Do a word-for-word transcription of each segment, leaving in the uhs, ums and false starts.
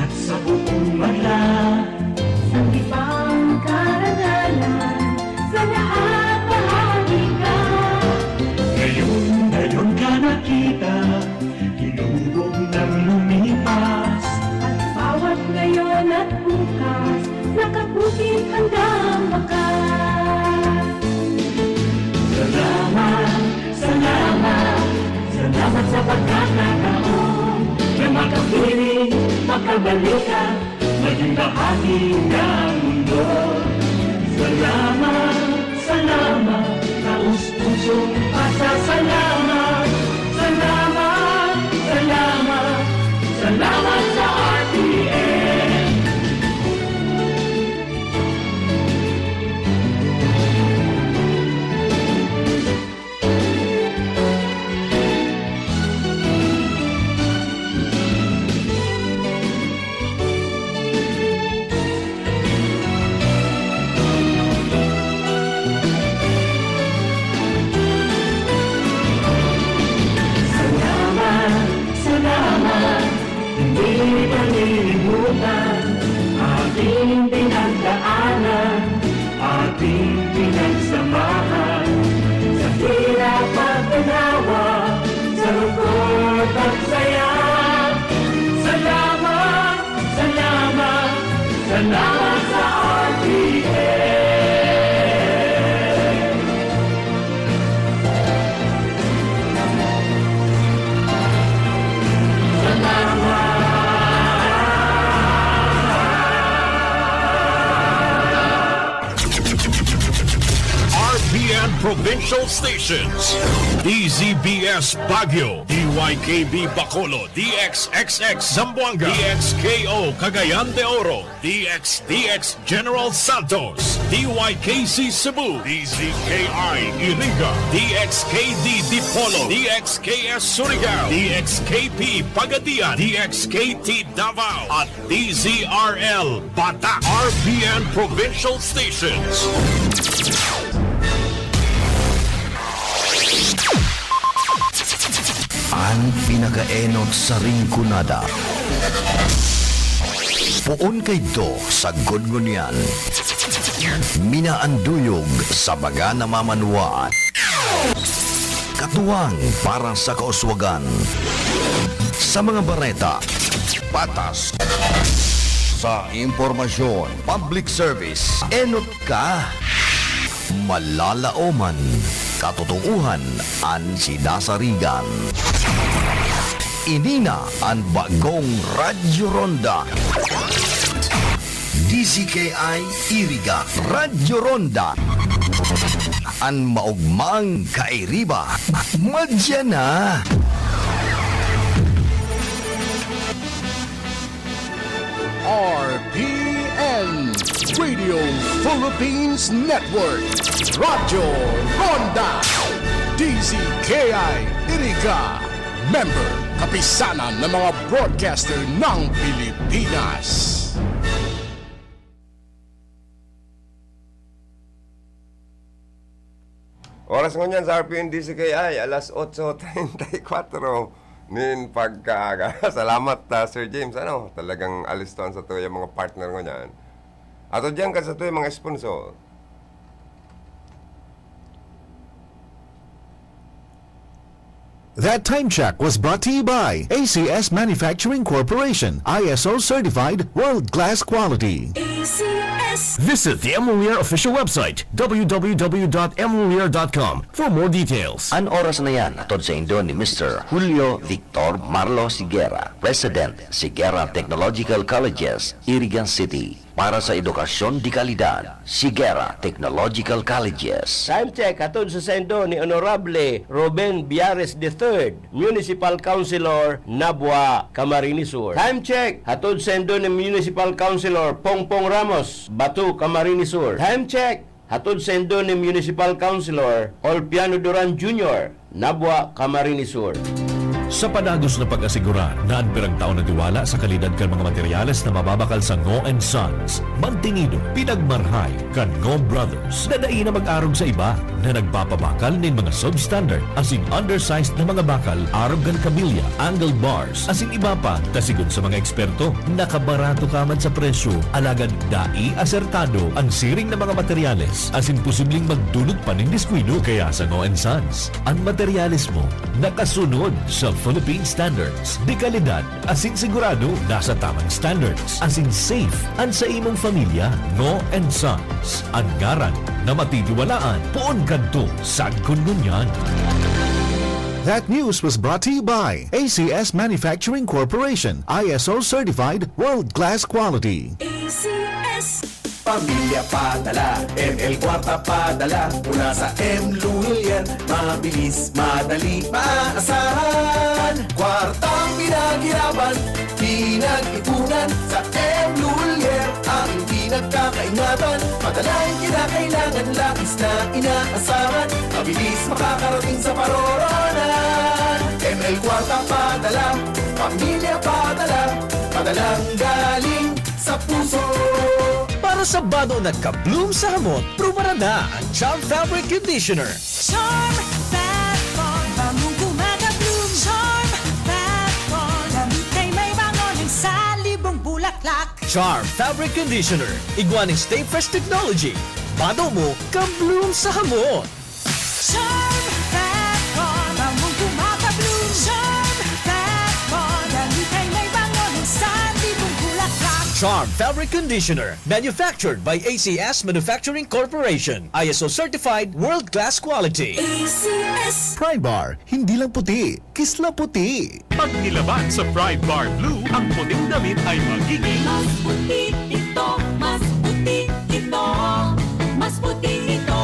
Sa buong magla, sa ibang karanalan, sa lahat bahagi ka. Ngayon, ngayon ka nakita, kinubog ng lumipas. At bawat ngayon at bukas, nakabukit handang bakas. Salamat, salamat, salamat sa pagkakataon na makapiling, makabalikan, maging bahagi ng mundo. Salamat, salamat, taos-pusong pasasalamat. Salamat, salamat, salamat sa R T N. Salamat, salamat, hindi malilimutan ating pinagdaanan, ating pinagsamahan, sa hirap at ginawa, sa lungkot at saya. Salamat, salamat, salamat sa R T N. Salamat. R P N Provincial Stations, D Z B S Baguio, D Y K B Bacolod, D X X X Zamboanga, D X K O Cagayan de Oro, D X D X General Santos, D Y K C Cebu, D Z K I Iriga, D X K D Dipolog, D X K S Surigao, D X K P Pagadian, D X K T Davao, at D Z R L Batak. R P N Provincial Stations. An pinakaenot sa Rinconada. Poon kaidto sagkod ngunyan. Minaanduyog sa mga namamanwaan. Katuwang para sa kauswagan. Sa mga bareta, patas. Sa impormasyon, public service, enot ka. Malalaoman, katotoohan an sinasarigan. Ini na an bagong Radyo Ronda. D Z K I Iriga, Radyo Ronda. An maogmang kairiba, madya na. R P N, Radio Philippines Network, Radyo Ronda, D Z K I Iriga, member, kapisanan ng mga broadcaster ng Pilipinas. Oras ngunyan sa R P N D Z K I, alas otso treinta y cuatro nin pagkaaga. Salamat, ah, Sir James. Ano, talagang alisto an satuyang mga partner ngunyan. Ato diyan kan satuyang mga sponsor. That time check was brought to you by A C S Manufacturing Corporation, I S O certified, world-class quality. A C S. Visit the M O E R official website, W W W dot M O E R dot com, for more details. An oras na yan, hatod saindo ni Mister Julio Victor Marlo Sigera, President, Sigera Technological Colleges, Irigan City. Para sa edukasyon de kalidad, Sigera Technological Colleges. Time check hatod sa saindo ni Honorable Ruben Biares the third, Municipal Councilor, Nabua, Camarines Sur. Time check hatod saindo ni Municipal Councilor Pongpong Ramos, Bato, Camarines Sur. Time check hatod saindo ni Municipal Councilor Olpiano Duran Junior, Nabua, Camarines Sur. Sa padagos na pag-asigurar na an pirang taon na tiwala sa kalidad kan mga materyales na mababakal sa Ngo and Sons, mantinido, pinagmarhay kan Ngo Brothers na dai na mag-arog sa iba na nagpapabakal nin mga substandard asin undersized na mga bakal arog kan kabilya, angle bars, asin iba pa, ta sigon sa mga eksperto, nakabarato ka man sa presyo, alagad dai asertado an siring na mga materyales asin posibleng magdulot pa nin diskuido. Kaya sa Ngo and Sons, an materyales mo nakasunod sa Philippine standards, de kalidad asin sigurado nasa tamang standards, asin safe an sa imong pamilya. Ngo and Sons, an ngaran na matitiwalaan poon kadto sagkod ngunyan. That news was brought to you by A C S Manufacturing Corporation, I S O certified, world-class quality. A C S. Pamilya padala, M L Kwarta padala, mula sa M Lulier. Mabilis, madali, maaasahan. Kwartang pinaghirapan, pinag-ipunan, sa M Lulier ang pinagkakaingatan. Madalang kinakailangan, labis na inaasahan. Mabilis makakarating sa paroroonan. M L Kwarta padala, pamilya padala, padalang galing sa puso. Para sa bado na ka-bloom sa hamot, prubaran na ang Charm Fabric Conditioner. Charm Fat Bar, bangong gumagabloom. Charm Fat Bar, damit ay may bango ng salibong bulaklak. Charm Fabric Conditioner, igwa nin Stay Fresh Technology. Bado mo, ka-bloom sa hamot. Charm Fat Bar, bangong gumagabloom. Charm Fat Bar, damit ay may bango ng salibong bulaklak. Charm Fabric Conditioner, manufactured by A C S Manufacturing Corporation. I S O certified, world-class quality. A C S. Pride Bar, hindi lang puti, kislaputi. Pag nilaban sa Pride Bar Blue, ang puting damit ay magiging mas puti ito, mas puti ito, mas puti ito.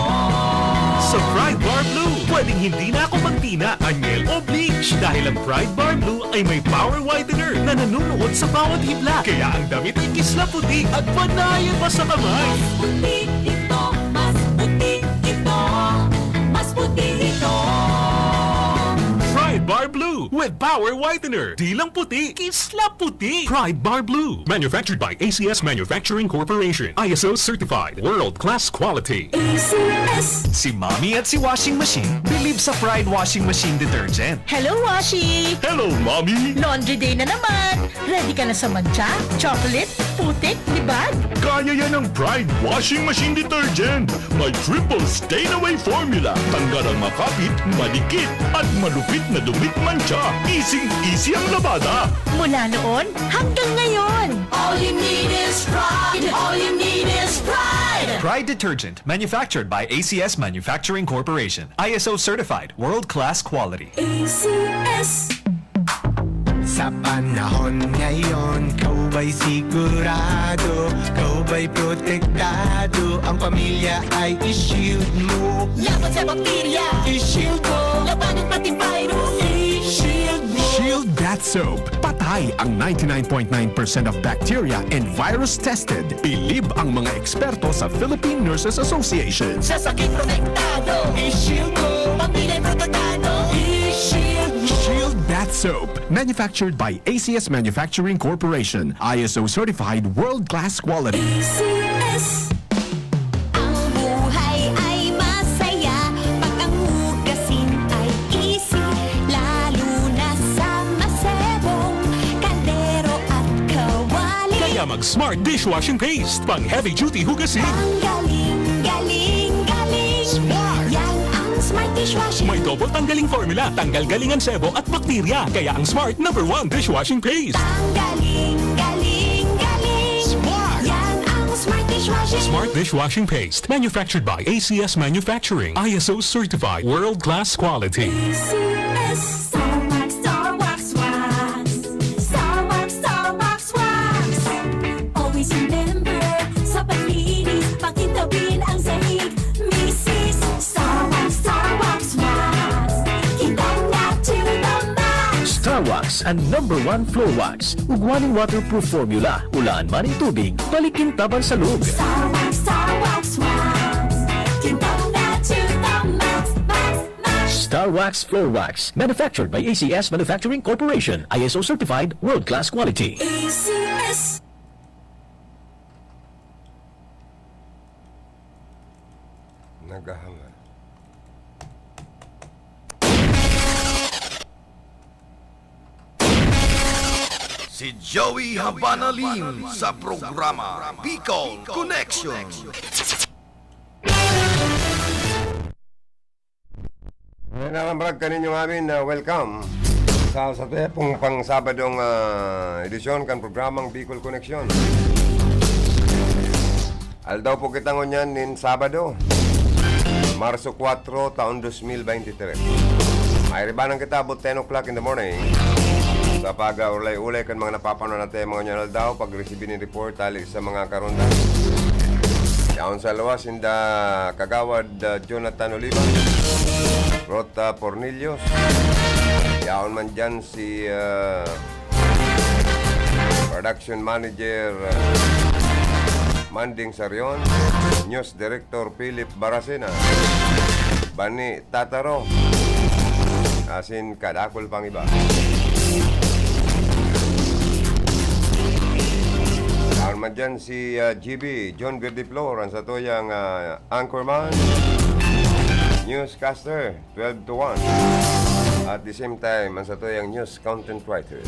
Sa Pride Bar Blue, pwedeng hindi na ako magtina, anyel o bleach dahil ang Pride Bar Blue ay may power whitener na nanunuot sa bawat hibla. Kaya ang damit ay kislaputi at panayan pa sa kamay. Mas puti ito, mas puti ito, mas puti ito. Pride Bar Blue with Power Whitener. Di lang puti, kisla puti. Pride Bar Blue. Manufactured by A C S Manufacturing Corporation. I S O certified. World class quality. A C S. Si Mommy at si Washing Machine believe sa Pride Washing Machine Detergent. Hello, Washi! Hello, Mommy! Laundry day na naman! Ready ka na sa mantsa, chocolate, putik, libag? Kaya yan ng Pride Washing Machine Detergent. May triple stain away formula. Tanggal ang makapit, madikit, at malupit na dumit mantsa. Easy-easy ang labada. Mula noon hanggang ngayon. All you need is Pride. All you need is Pride. Pride Detergent, manufactured by A C S Manufacturing Corporation. I S O certified, world-class quality. A C S. Sa panahon ngayon, ikaw ba'y sigurado? Ikaw ba'y protektado? Ang pamilya ay i-shield mo. Laban sa bakterya, i-shield mo. Labanan pati virus, i-shield mo. Shield Bath Soap. Patay ang ninety-nine point nine percent of bacteria and virus tested. Bilib ang mga eksperto sa Philippine Nurses Association. Sa sakit protektado, i-shield mo. Pamilya protektado, i-shield mo. Shield Bath Soap. Manufactured by A C S Manufacturing Corporation. I S O certified, world-class quality. A C S. Ang buhay ay masaya pag ang hugasin ay easy, lalo na sa masebong kaldero at kawali. Kaya mag Smart Dishwashing Paste, pang heavy duty hugasin. Ang galing, galing, galing. Smart! Yan ang Smart Dishwashing. May double tanggaling formula, tanggal galing ang sebo at bakterya. Kaya ang Smart number one dishwashing paste. Ang galing, galing, galing. Smart! Yan ang Smart Dishwashing. Smart Dishwashing Paste. Manufactured by A C S Manufacturing. I S O certified. World class quality. A C S. Star Wax, Star Wax, Wax. Star Wax, Star Wax, Wax. Always remember, sa paglinis, pakintabin ang sahig. Misis, Star Wax, Star Wax, Wax. Kintab na to the max. Star Wax, ang number one floor wax. Ugwa nin waterproof formula. Hulaan man nin tubig, balik kintaban sa loob. Star Wax, Star Wax, Wax. Kintab na to the max, max, max. Car Wax Floor Wax, manufactured by A C S Manufacturing Corporation, I S O certified, world-class quality. A C S. Naghahangal. Si Joey Habana Lim sa programa Bicol Connection. Ayan na, mga brad, kaninyo ngamin, ah, welcome sa, sa tuyapong pang Sabadong, ah, edisyon kan programang Bicol Connection. Aldaw po kita ngunyan nin Sabado, Marso kwatro, taon dos mil beintitres. May ribanan kita about ten o'clock in the morning sa pag-ulay-ulay kan mga napapanaw natin mga ngunyan aldaw, pag-resibi nin report hali sa mga karundan. Yaon sa luwas, inda Kagawad, ah, Jonathan Oliva, Rota Pornillos. Yaon man dyan si, ah, Production Manager, ah, Manding Sarion, News Director Philip Baracena, Bani Tataro, asin kadakul pang iba. Yaon man dyan si, ah, G B, John Verdiflor, an satuyang, ah, anchorman, newscaster, twelve to one. At the same time, an satuyang news content writer.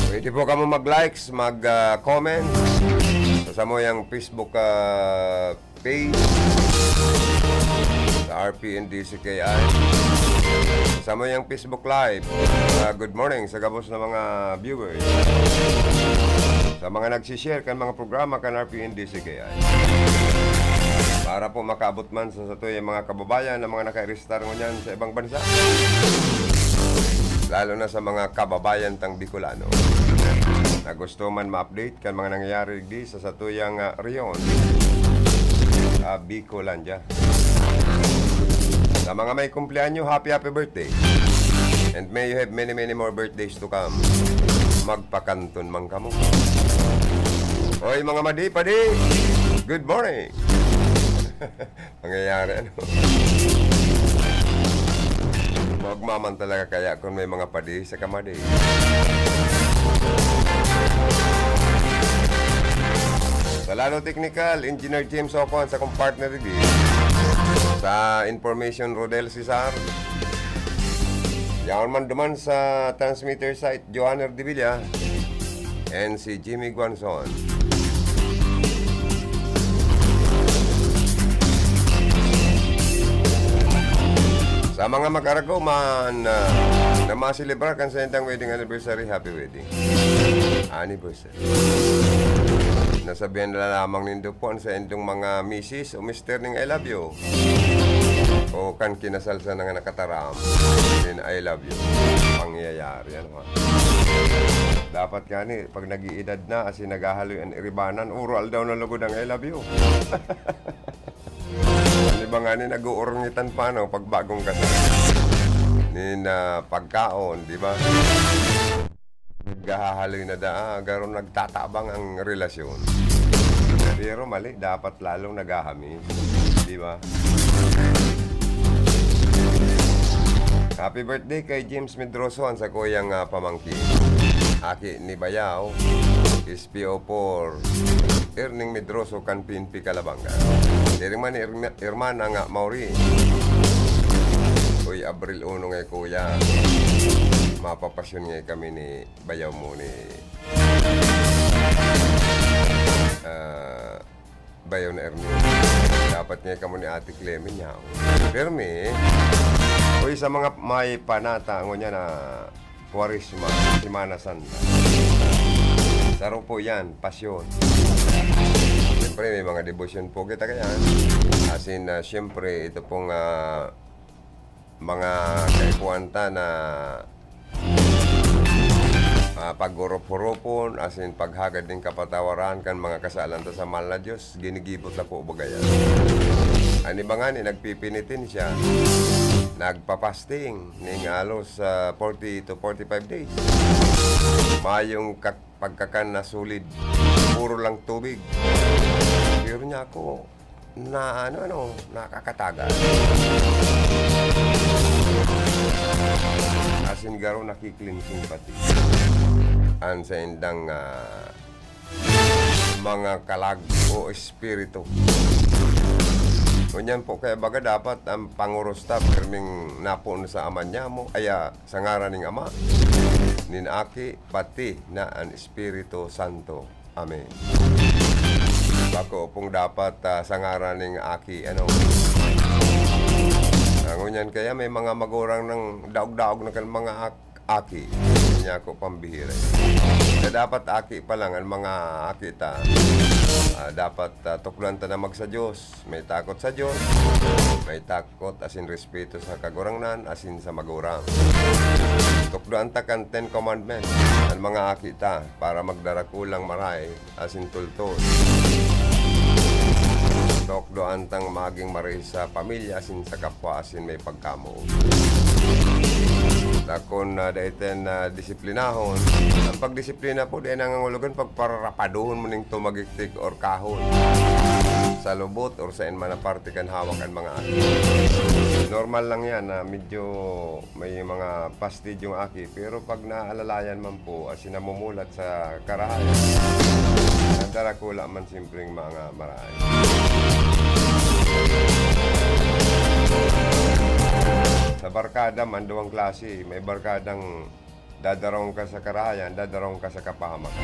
Pwede po kamo mag-likes, mag, ah, comment sa samuyang Facebook, ah, page, sa R P N D C K I, sa samuyang Facebook Live. Ah, good morning sa gabos na mga viewers, sa mga nagsishare kan mga programa kan R P N D C K I. Para po makaabot man sa satuyang mga kababayan na mga nakarestar ngunyan sa ibang bansa, lalo na sa mga kababayan tang Bicolano na gusto man ma-update kan mga nangyayari digdi sa satuyang, ah, rehiyon, ah, Bicolandia. Sa mga may kumpleanyo, happy, happy birthday. And may you have many, many more birthdays to come. Magpakanton man kamo. Oy, mga madi, padi! Good morning! Mangyayari, ano? Magmaman talaga kaya kung may mga padi sa kamadi. Sa Lalo Technical, Engineer James Ocon, sa kong partner digdi. Sa Information, Rodel Cesar. Yaon man duman sa transmitter site, Johanner de Villa and si Jimmy Guanzon. Sa mga mag-aragom man, ah, na maselebrar kan saindang wedding anniversary, happy wedding anniversary. Nasabihan na lamang nindo po an saindong mga misis o mister ning "I love you." O kan kinasal sana nga nakataram nin "I love you." Pangyayari, ano ba? Dapat gani, pag nag-iidad na, asin naghahaloy an iribanan, uro aldaw na lugod ang "I love you." Di ba nga ni, nag-uurngitan pa, no, pag bagong kasal. Nin, ah, pagkaon, di ba? Naghahaloy na daa, garo nagtatabang ang relasyon. Pero mali, dapat lalong naghahamis, di ba? Happy birthday kay James Medroso, an sakuyang, ah, pamangkin. Aki ni Bayaw, S P O four, Erning Medroso kan P N P Calabanga. Siring man ni Erna-, Hermana nga Mauri. Uy, Abril uno nga, kuya. Mapapasyon nga kami ni Bayaw mo ni, ah, Bayaw na Ernie. Dapat nga kamo ni Ate Cleme niya. Permi, uy, sa mga may panata, ngunyan na Kwaresma, Semana Santa. Saro po yan, pasyon. Siyempre, may mga debosyon po kita kaya. As in, ah, siyempre, ito pong, ah, mga kaipuhan ta na, ah, paghurup-hurupon, as in, paghagad nin kapatawaran kan mga kasalan ta sa mahal na Diyos, ginigibot na po baga yan. An iba ngani, nagpipinitensya, nagpa-fasting, ning halos, ah, forty to forty-five days. Mayong kak-, pagkakan na solid, puro lang tubig. Pero niya ako, na, ano, ano, nakakatagal. Asin garo nakiklinsing pati an saindang, ah, mga kalag o espiritu. Ngunyan po, kaya baga dapat ang panguros ta, pirming napoon sa Ama niyamo, ay, ah, sa ngaran ning Ama, nin Aki, pati na an Espiritu Santo. Amen. Bako pong dapat, ah, sa ngaran ning Aki, ano. Ah, ngunyan kaya may mga magurang nang daog-daog na kan mga ak-, aki. Niya ako pambihira. Na dapat aki pa lang ang mga aki ta. Ah, dapat, ah, tukdoan ta na magsa Diyos. May takot sa Diyos. May takot asin respeto sa kagurangnan asin sa magurang. Tukdoan ta kan Ten Commandments, an mga aki ta, para magdarakulang marahay asin tultol. Tukdoan tang maging marahay sa pamilya asin sa kapwa asin may pagkamoot. Dakon na dai ta na disiplinahon. Ang pagdisiplina po, dai nangangulugan pagpararapaduhon mo ning tumagiktik or kahoy sa lubot or saen man na parte kan hawak an mga aki. Normal lang yan na medyo may mga pastidyong aki, pero pag naalalayan man po, asin namumulat sa karahayan, nadarakula man simpleng mga marahay. Sa barkada man, duwang klase. May barkadang dadarong ka sa karahayan, dadarong ka sa kapahamakan.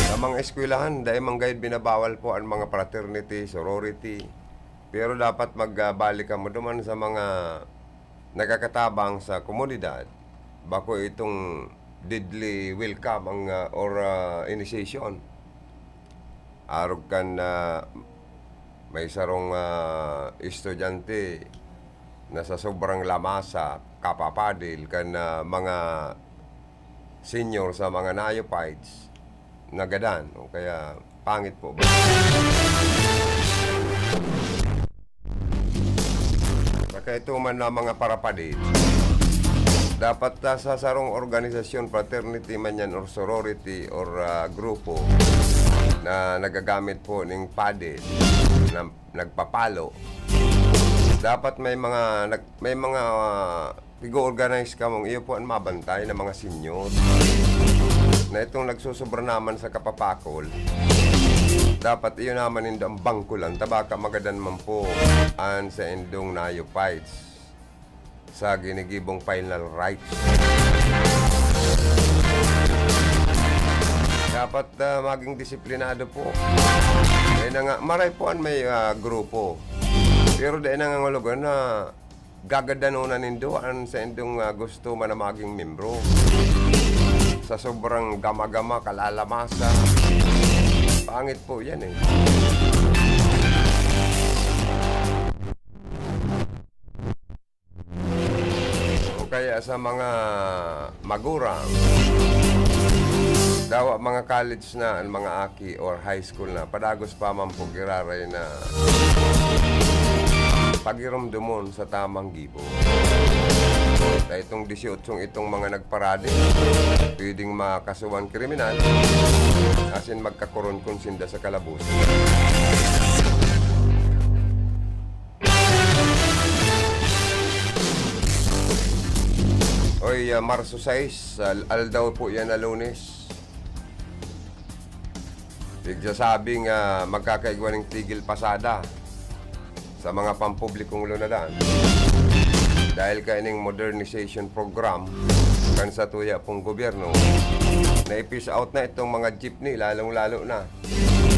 Sa mga eskwelahan, dai man gayud binabawal po ang mga fraternity, sorority. Pero dapat magbalik kamo duman sa mga nakakatabang sa komunidad. Bako itong deadly welcome ang, ah, or, ah, initiation. Arog kan, ah, may sarong, ah, estudyante na sa sobrang lamasa, kapapadil kan, ah, mga senior sa mga neophytes, nagadan o kaya pangit po ba? Saka ito man na mga parapadi, dapat, ah, sa sarong organisasyon, fraternity man yan or sorority or, ah, grupo na nagagamit po ning padi na nagpapalo, dapat may mga nag-, may mga, ah, nag-o-organize kamong iyo po ang mabantay na mga senior na itong nagsusobra naman sa kapapakol. Dapat iyo naman nindo ang bangkulan, ta baka magadan man po an saindong neophytes sa ginigibong final rites. Dapat, ah, maging disiplinado po. Kaya na nga, maray po an may, ah, grupo. Pero dai nangangulugan na gagadanon na nindo an saindong, ah, gusto man na maging membro. Sa sobrang gama-gama, kalalamasa, pangit po yan eh. O kaya sa mga magurang, dawa mga college na an mga aki or high school na, padagos pa man po giraray na pagiromdomon sa tamang gibo. Sa itong disyotso itong mga nagparade, pwedeng makasuhan kriminal, asin magkakoron kun sinda sa kalabosan. Oy, ah, Marso sais, al-, aldaw po yan na Lunes. Pigsasabing, ah, magkakaigwa ning tigil pasada sa mga pampublikong lunadan. Dahil kaining modernization program kan sa tuya pong gobyerno, na-phase out na itong mga jeepney, lalong-lalo na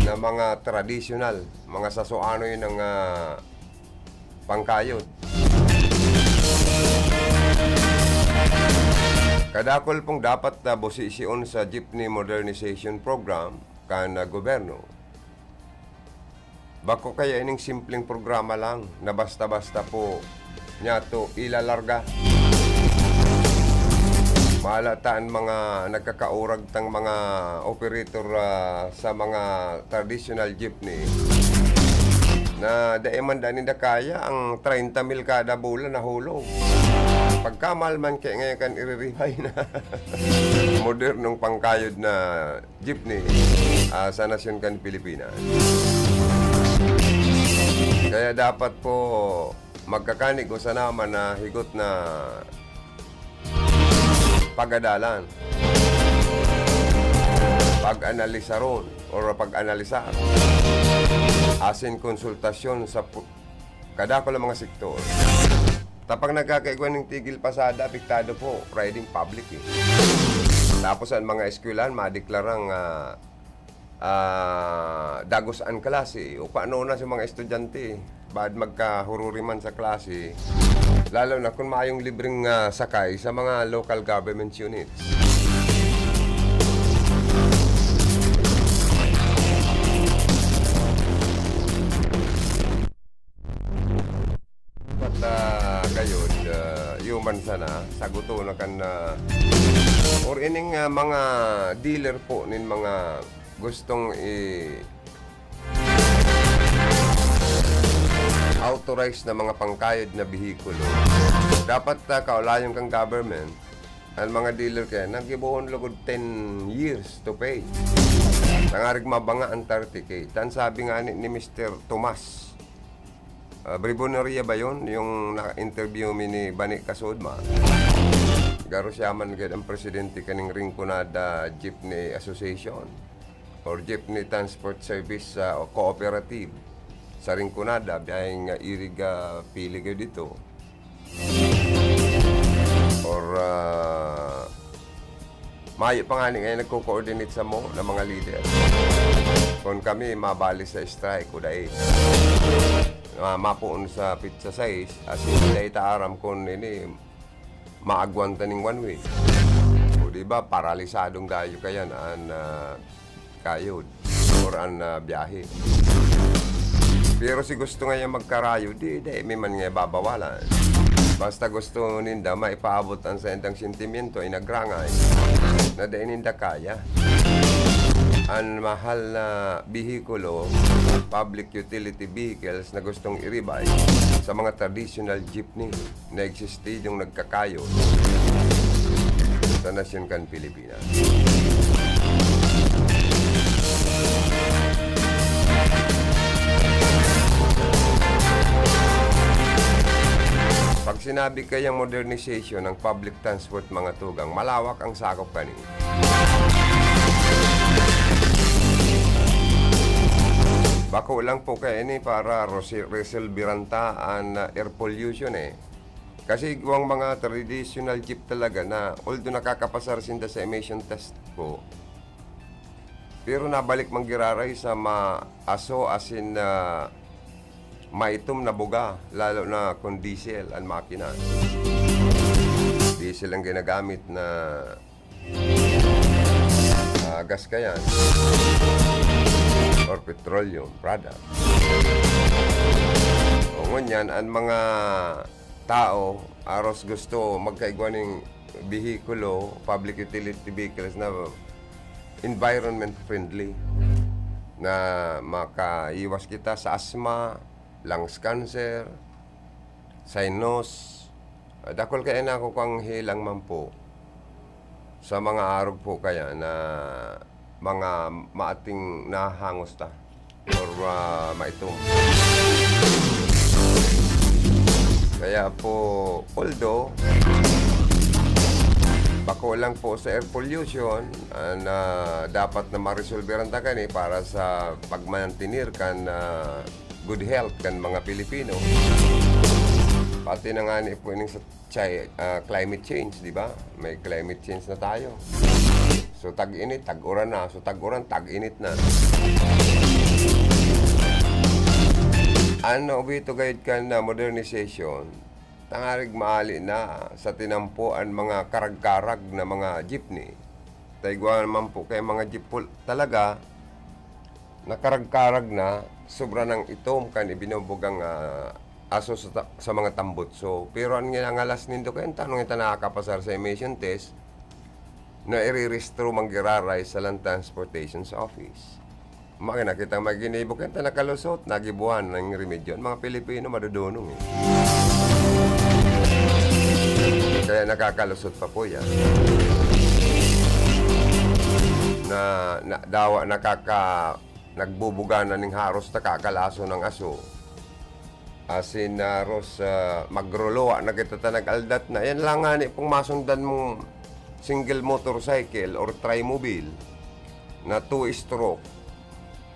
na mga tradisyonal, mga sasuanoy ng, ah, pangkayod. Kadakul pong dapat na bosision sa Jeepney Modernization Program kan, ah, gobyerno. Bako kaya ining simpleng programa lang na basta-basta po niyato ilalarga. Mahala ta an mga nagkakaurag tang mga operator, ah, sa mga traditional jeepney na dai man dai ninda kaya ang treinta mil kada bulan na hulog. Pagkamahal man kaya ngayon kan iririhay na modernong pangkayod na jeepney, ah, sa nasyon kan Pilipinas. Kaya dapat po magkakanigo sana man na higot na pagadalan, pag-analisaron or pag-analisar, asin konsultasyon sa pu-, kadakul ang mga sektor. Tapang nagkakaigwa ning tigil pasada, apektado po, riding public eh. Tapos ang mga eskwelahan, madeklarang, ah, ah, dagos an klase. O paano na sa mga estudyante? Baad magkahururi man sa klase, lalo na kung mayong libreng, ah, sakay sa mga local government units. But, ah, gayod, ah, human sana, saguto na kan, ah, or ining, ah, mga dealer po nin mga gustong i-, authorize na mga pangkayod na behikulo. Dapat, ah, kaulayon kan government, ang mga dealer kaya, nagibohon lugod ten years to pay. Tangarig mabanga ang thirty K. Tan sabi nga ni, ni Mister Tomas, ah, Briboneria ba yun? Yung na-interview mi ni Bani Kasudma. Garo siya man gayod ang presidente kaning Rinconada Jeepney Association or Jeepney Transport Service, ah, Cooperative sa Rinconada, biyaheng, ah, irig, ah, pili kayo dito. Or, ah, mayo pa nga ni ngayon nagko-coordinate samo na mga leader. Kung kami mabali sa strike o dai, ma-, mapoon sa pitsa sais, as in, dai ta aram kung ini maagwan ta ning one way. O di ba, paralisadong dayo kayan an, ah, kayod or an, ah, biyahe. Pero si gusto ngayon magkarayo, di, di, may man nga babawalan. Basta gusto ninda maipaabot ang saindang sentimiento ay nagrangay na dai ninda kaya. An mahal na behikulo, public utility vehicles na gustong i-revise sa mga traditional jeepney na existidong nagkakayo sa nasyon kan Pilipinas. Pag sinabi kayang modernization ng public transport, mga tugang, malawak ang sakop kani. Bako lang po kaya ini para resi-, resolbiran ta an, ah, air pollution eh. Kasi igwang mga traditional jeep talaga na, although nakakapasar sinda sa emission test po, pero nabalik man giraray sa maaso asin, ah, maitom na buga, lalo na kung diesel an makina. Diesel ang ginagamit na, ah, gas kaya or petroleum product. O ngunyan, an mga tao, aros gusto magkaigwa ning behikulo, public utility vehicles na environment friendly, na makaiwas kita sa asma, lungs cancer, sinus. Ah, dakul kaya na ako kang hilang man po sa mga arog po kaya na mga maating nahangos ta or, ah, maitom. Kaya po, although bako lang po sa air pollution, ah, na dapat na maresolberan ta kani para sa pagmantinir kan, ah, good health kan mga Pilipino. Pati na nga ni po ining sa Chay-, ah, climate change, di ba? May climate change na tayo. So, tag-init, tag-uran na. So, tag-uran, tag-init na. Ano, ubito gayud kan na modernization, tangarig maali na sa tinampo an mga karag-karag na mga jeepney. Ta igwa naman po kay mga jeep pul-, talaga, nakarag-karag na, sobra nang itom kan ibinubugang, ah, aso sa ta-, sa mga tambutso. Pero an ginangalas nindo kaya, tanong ita nakakapasar sa emission test na irirehistro man giraray sa Land Transportation Office. Mga nakita may ginibo kaya, ta nakalusot, nagibuhan ng remedyo. Ang mga Pilipino, madudunong eh. Kaya nakakalusot pa po yan. Na, na, dawa nakaka-, nagbubuga na ning haros nakakalaso ng aso. Asin, ah, Ros, ah, magruluwa na kita ta nag-aldat na. Yan lang ngani pong masundan mong single motorcycle or trimobile na two-stroke.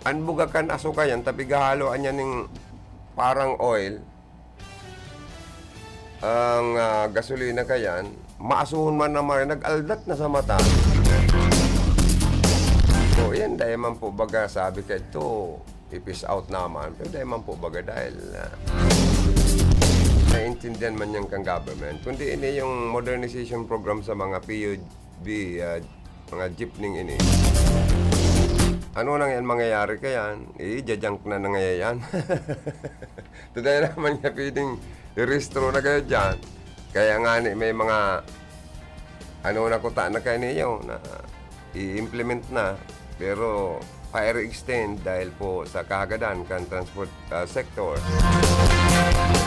An buga kan aso kayan, ta pighahaloan niya ning parang oil, ang, ah, gasolina kayan, maasuhon man naman, nag-aldat na sa mata. So, yan, dai man po baga sabi ka ito, i-peace out naman. Pero dai man po baga dahil, ah, naiintindihan man yan kang government. Kundi ini yung modernization program sa mga P U V, ah, mga jeepney ini. Ano nang yan mangyayari kayan? Eh, jajunk na na ngayon yan. Today naman niya pwedeng i-restro na kayo dyan. Kaya nga ni, may mga ano na kuta na kayo niyo na i-implement na. Pero pa-extend dahil po sa kahagadan kan transport, ah, sector.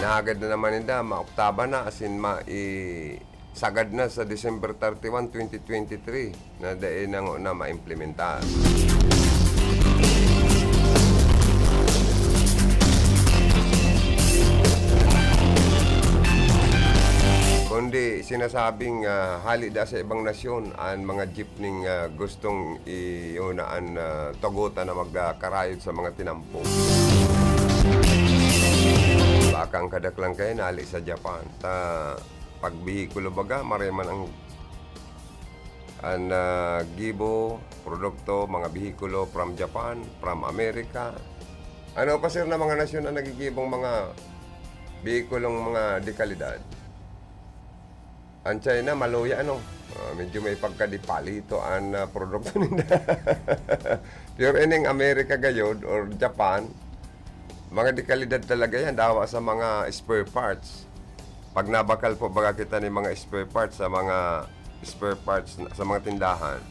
Nahagad na naman ninda, maoktaba na, asin ma-, i-, sagad na sa December thirty-one, twenty twenty-three, na dai na ngo na maimplementar. Kundi sinasabing, ah, hali da sa ibang nasyon an mga jeepney, ah, gustong iuna an, ah, tugutan na magkarayod sa mga tinampo. Baka ang kadaklan kayo nali sa Japan. Ta, pag behikulo baga, maray man ang, an, ah, gibo, produkto, mga behikulo from Japan, from America. Ano pa, sir, na mga nasyon ang nagigibong mga behikulong mga dekalidad? An China, maluya, ano? Ah, medyo may pagkadipalito an, ah, produkto ninda. Pero ining Amerika gayod or Japan, mga dekalidad talaga yan, dawa sa mga spare parts. Pag nabakal po, baga kita ni mga spare parts sa mga spare parts na, sa mga tindahan.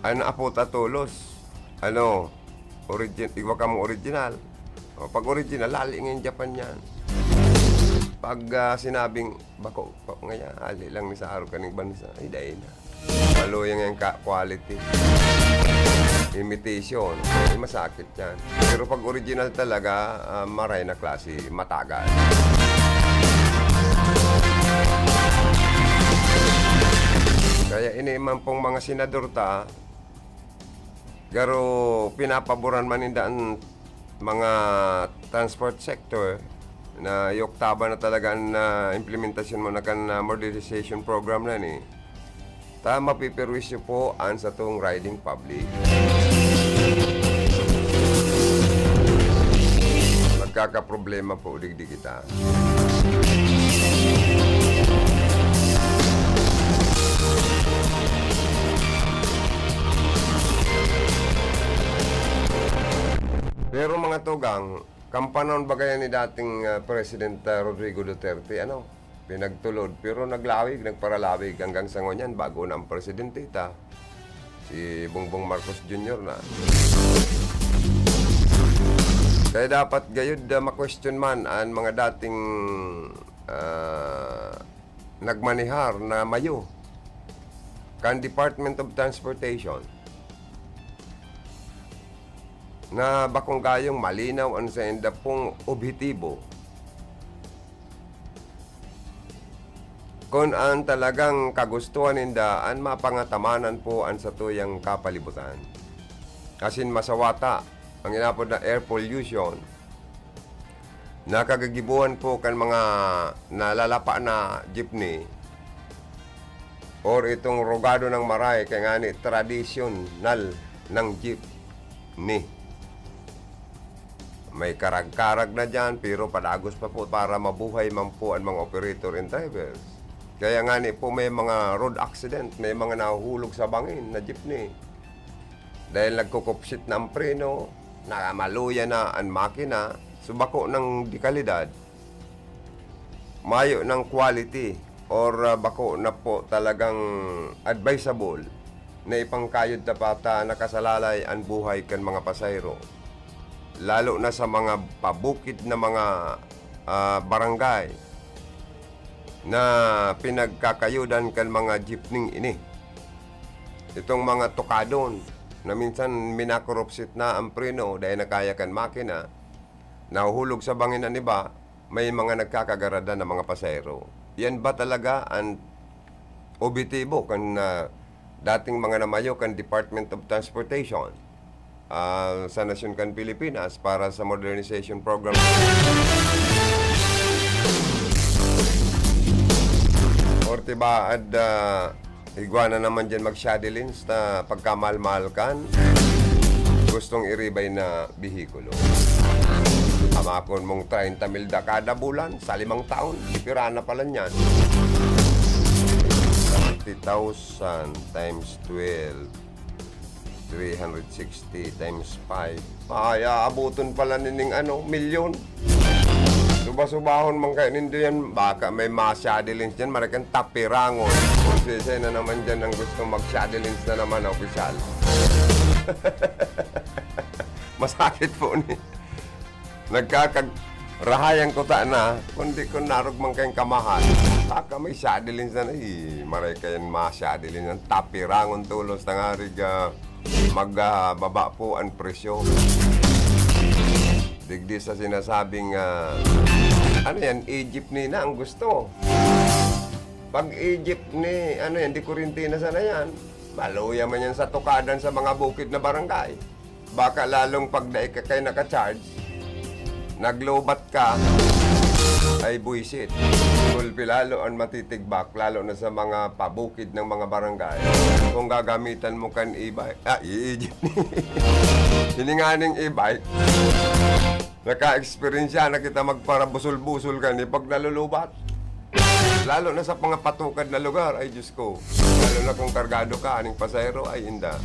Ay, naaputa tolos. Ano, origin-, igwa kamo original. O, pag original, lali ngayon Japan yan. Pag, ah, sinabing, "Bako, bako ngayon, ali lang ni sa araw kaning bansa." Ay, dai na. Maluya ngayon ka, quality. Imitation. Ay, masakit yan. Pero pag original talaga, ah, maray na klase, matagal. Kaya ini man pong mga senador ta, garo pinapaboran man ninda an mga transport sector na ioktaban na talaga an, ah, implementasyon mo na kan, ah, modernization program na ni, ta mapiperwisyo po an satong riding public. Magkakaproblema po digdi kita. Pero mga tugang, kan panahon baga yan ni dating, ah, President, ah, Rodrigo Duterte, ano, pinagtulod. Pero naglawig, nagparalawig. Hanggang sa ngunyan, bago na ang presidente ta. Si Bongbong Marcos Junior na. Kaya dapat gayud, ah, ma-question man an mga dating, ah, nagmanehar na mayo kan Department of Transportation na bakong gayong malinaw an sainda pong obhetibo. Kun an talagang kagustuhan ninda an mapangatamanan po an satuyang kapalibutan, asin masawata ang inapod na air pollution, nakagagibuhan po kan mga nalalapa na jeepney or itong rugado ng maray, kaya nga ni tradisyonal ng jeepney. May karag-karag na diyan, pero padagos pa po para mabuhay man po ang mga operator and drivers. Kaya nga ni po may mga road accident, may mga nahuhulog sa bangin na jeepney. Dahil nagkukupsit na ang preno, namaluya na ang makina, so bako ng dekalidad, mayo ng quality, or, ah, bako na po talagang advisable na ipangkayod ta pa ta nakasalalay an buhay kan mga pasahero, lalo na sa mga pabukid na mga, ah, barangay na pinagkakayudan kan mga jeepney ini. Itong mga tukadon na minsan minakorupsit na ang preno dahil nakaya kan makina, nahuhulog sa bangin an iba, may mga nagkakagaradan na mga pasahero. Yan ba talaga an objetibo kan, ah, dating mga namayo kan Department of Transportation, ah, sa nasyon kan Pilipinas para sa modernization program? Or tibaad, ah, igwa na naman dyan mag-shadelines na pagkamahal-mahal kan gustong iribay na behikulo. Amakon mong treinta mil da kada bulan sa limang taon, pira na pala niyan? Thirty thousand times twelve, three hundred sixty times five. Ay, aabuton pala nining ano, milyon. Suba-subahon man kayo nindo yan, baka may ma-shadelines dyan, marakan tapirangon. Kung sisay na naman dyan ang gusto mag-shadelines na naman, opisyal. Masakit po ni. Nagkakag-, rahay ang kuta na, kundi kung narog man kayong kamahal, baka may shadelines na, eh, maray kayong ma-shadelines na, tapirangon tulos na nga rig, ah, mag, ah, baba po ang presyo. Digdi sa sinasabing, ah, ano yan, Egypt ni na ang gusto. Pag Egypt ni, ano yan, di Corintina sana yan. Maluya man yan sa tukadan sa mga bukid na barangay. Baka lalong pag dai ka kayo naka-charge, naglobat ka, ay buwisit. Gulpi lalo ang matitigbak, lalo na sa mga pabukid ng mga barangay. Kung gagamitan mo kan e-bike, ah, i-, hininganing e-bike, naka-eksperyensya na kita magparabusol-busol kani pag nalulubat. Lalo na sa mga patukad na lugar, ay Diyos ko. Lalo na kung kargado ka, aning pasahero, ay inda.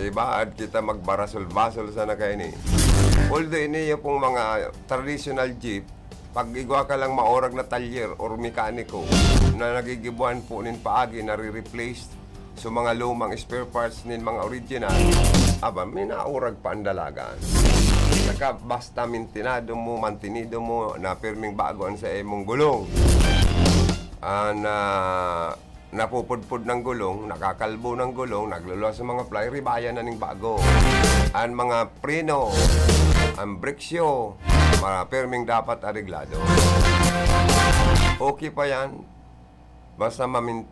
Diba? At kita magbarasol-basol sana kaini. Although ini yung pong mga traditional jeep, pag igwa ka lang maorag na talyer or mekaniko na nagigibuan po nin paagi, nare-replace sa mga lumang spare parts nin mga original, aba, may naurag pa ang dalagan. Saka basta mintinado mo, mantinido mo, na pirming bago ang sa imong gulong. An, ah, napupudpod ng gulong, nakakalbo ng gulong, nagluluwas sa mga ply, ribayan na ning bago. Ang mga preno, ang briksyo, mga pirming dapat areglado. Okay pa yan. Basta mamin-,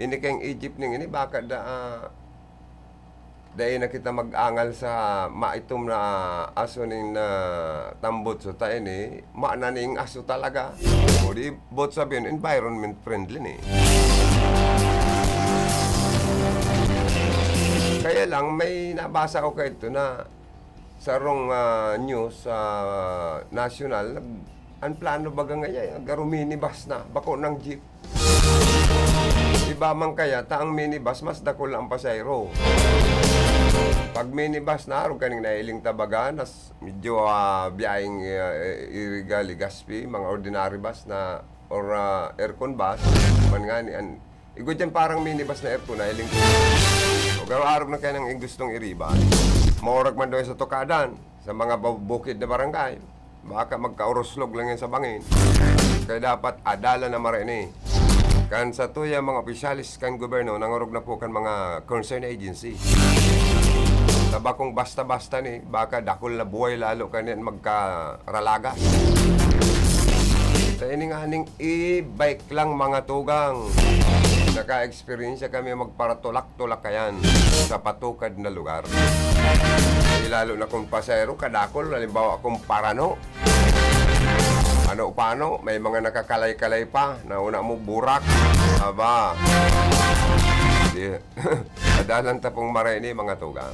ini kayong Egypt ning ini, baka da, ah, dai na kita mag-angal sa maitom na aso ning natambot sa ta ini, maana ning aso talaga. O di, both sabihin, environment friendly ni. Kaya lang, may nabasa ko kaito na sarong, ah, news, ah, national, nag-, ang plano baga ngayon, garo minibus na, bako ng jeep. Iba man kaya, ta ang minibus, mas dakul ang pasahero. Pag minibus na, arog kaning nahiling tabaga, nas, medyo, ah, biyaheng, ah, iriga, Legazpi, mga ordinary bus na, or, ah, aircon bus, man nga ni, an, igwa dyan parang minibus na aircon, nahiling ko. O garo arog na kaya nang gustong iriba. Maurag man doon sa tukadan, sa mga bu-, bukid na barangay. Baka magkauruslog lang yan sa bangin. Kaya dapat adalan na mara ini. Kan sa tuya mga opisyalis kan gobyerno, nangorog na po kan mga concerned agency. Tabakong basta-basta ni, baka dakul na buhay lalo kaniyan magkaralagas. Sa ini nga ning e-bike lang, mga tugang. Naka-experience kami magparatulak-tulak kayan sa patukad na lugar. Eh, lalo na kung pasahero, kadakol, halimbawa, kung parano. Ano pano, may mga nakakalay-kalay pa, nauna mo, burak. Aba. Di, adalan ta pong maray ni mga tugang.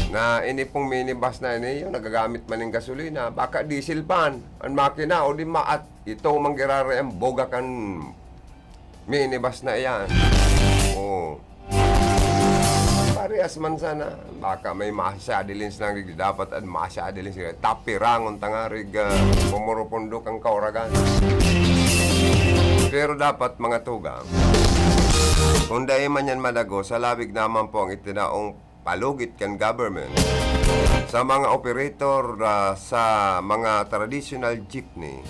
Na ini pong minibus na ini, yung nagagamit man ng gasolina, baka diesel pan, ang makina, o di maat, ito mang giraray ang boga kan minibus na iyan. Oo. Parehas man sana. Baka may masyadilins lang rig dapat at masyadilins rig. Tapirangon ta nga rig, ah, pumurupundok ang kauragan. Pero dapat, mga tugang, kung dai man yan madago, sa labig naman po ang itinaong palugit kan government sa mga operator, ah, sa mga traditional jeepney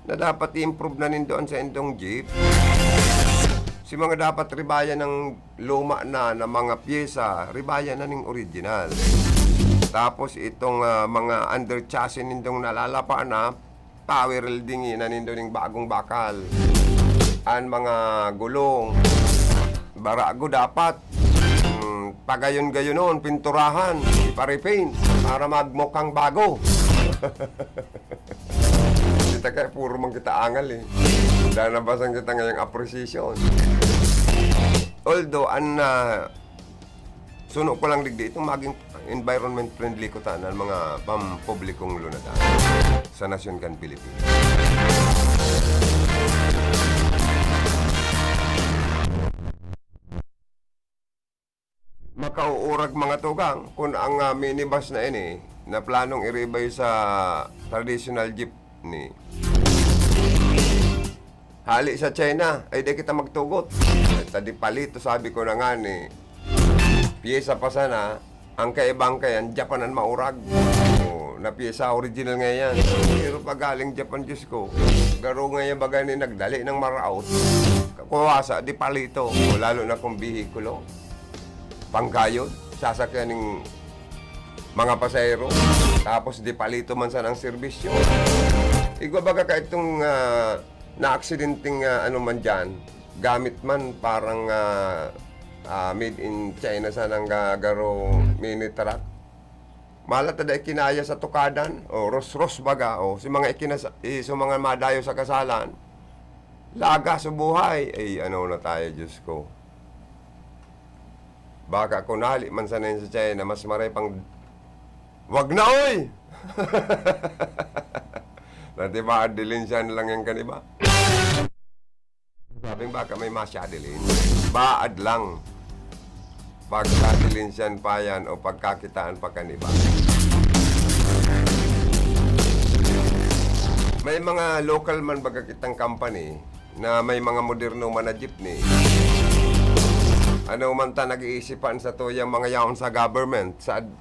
na dapat i-improve na nindo an saindong jeep. Si mga dapat ribayan ng luma na, na mga pyesa, ribayan na ning original. Tapos itong, ah, mga under chassis nindong nalalapa na, power welding na nindo ning bagong bakal. An mga gulong, barago dapat, mm, pagayon-gayonon, pinturahan, ipa-repaint para magmukhang bago. Kita kaya puro man kita angal eh. Dahil nabasang kita ngayong appreciation. Although, an, ah, suno ko lang digdi, itong maging environment friendly ko ta ng mga pampublikong lunadan sa nasyon kan Pilipinas. Makauurag, mga tugang, kun ang, ah, minibus na ini na planong iribay sa traditional jeepney. Hali sa China, ay di kita magtugot. Ay, ta di palito, sabi ko na nga ni, pyesa pa sana, ang kaiba ang kayan, Japan ang maurag. O, na pyesa, original nga yan. Pero pag galing Japan, Diyos ko, garo nga yan baga ni nagdali ng maraot. Kakuwasa, di palito. O, lalo na kung bihikulo. Panggayon, sasakyan ng mga pasahero. Tapos di palito man sana ang serbisyo. Igwa baga ka itong, ah, na-aksidenteng, ah, ano man dyan, gamit man parang, ah, ah, made in China sanang ga-, garo mini truck. Malat na dai kinaya sa tukadan, o ros-ros baga, o si mga ikinas-, i-, sa mga madayo sa kasalan, laga sa buhay. Ay, ano na tayo, Diyos ko. Baka kung nali man sana yun sa China, mas maray pang, "Wag na, oy!" Dati ba, adilin siya na lang yan kan iba. Sabing baka may masyadilin. Baad lang. Pagkadilin siyan pa yan o pagkakitaan pa kan iba. May mga local man baga kitang company na may mga moderno man na jeepney. Ano man ta nag-iisipan sa tuyang mga yaon sa government, sa ad-,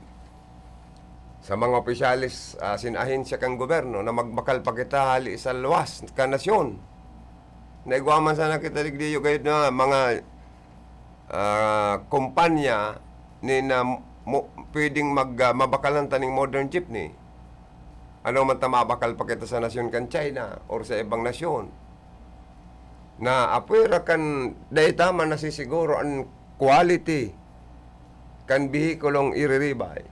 sa mga opisyales, ah, sin ahensya kan gobyerno na magbakal pa kita hali sa luwas kan nasyon. Naigwa man sana kita digdiyo gayod na mga, ah, kumpanya ni na mo-, pwedeng mag-, ah, mabakalan ta ning modern jeepney. Ano man ta mabakal pa kita sa nasyon kan China or sa ibang nasyon? Na apwera kan dai ta man nasisiguro an quality kan behikulong iriribay.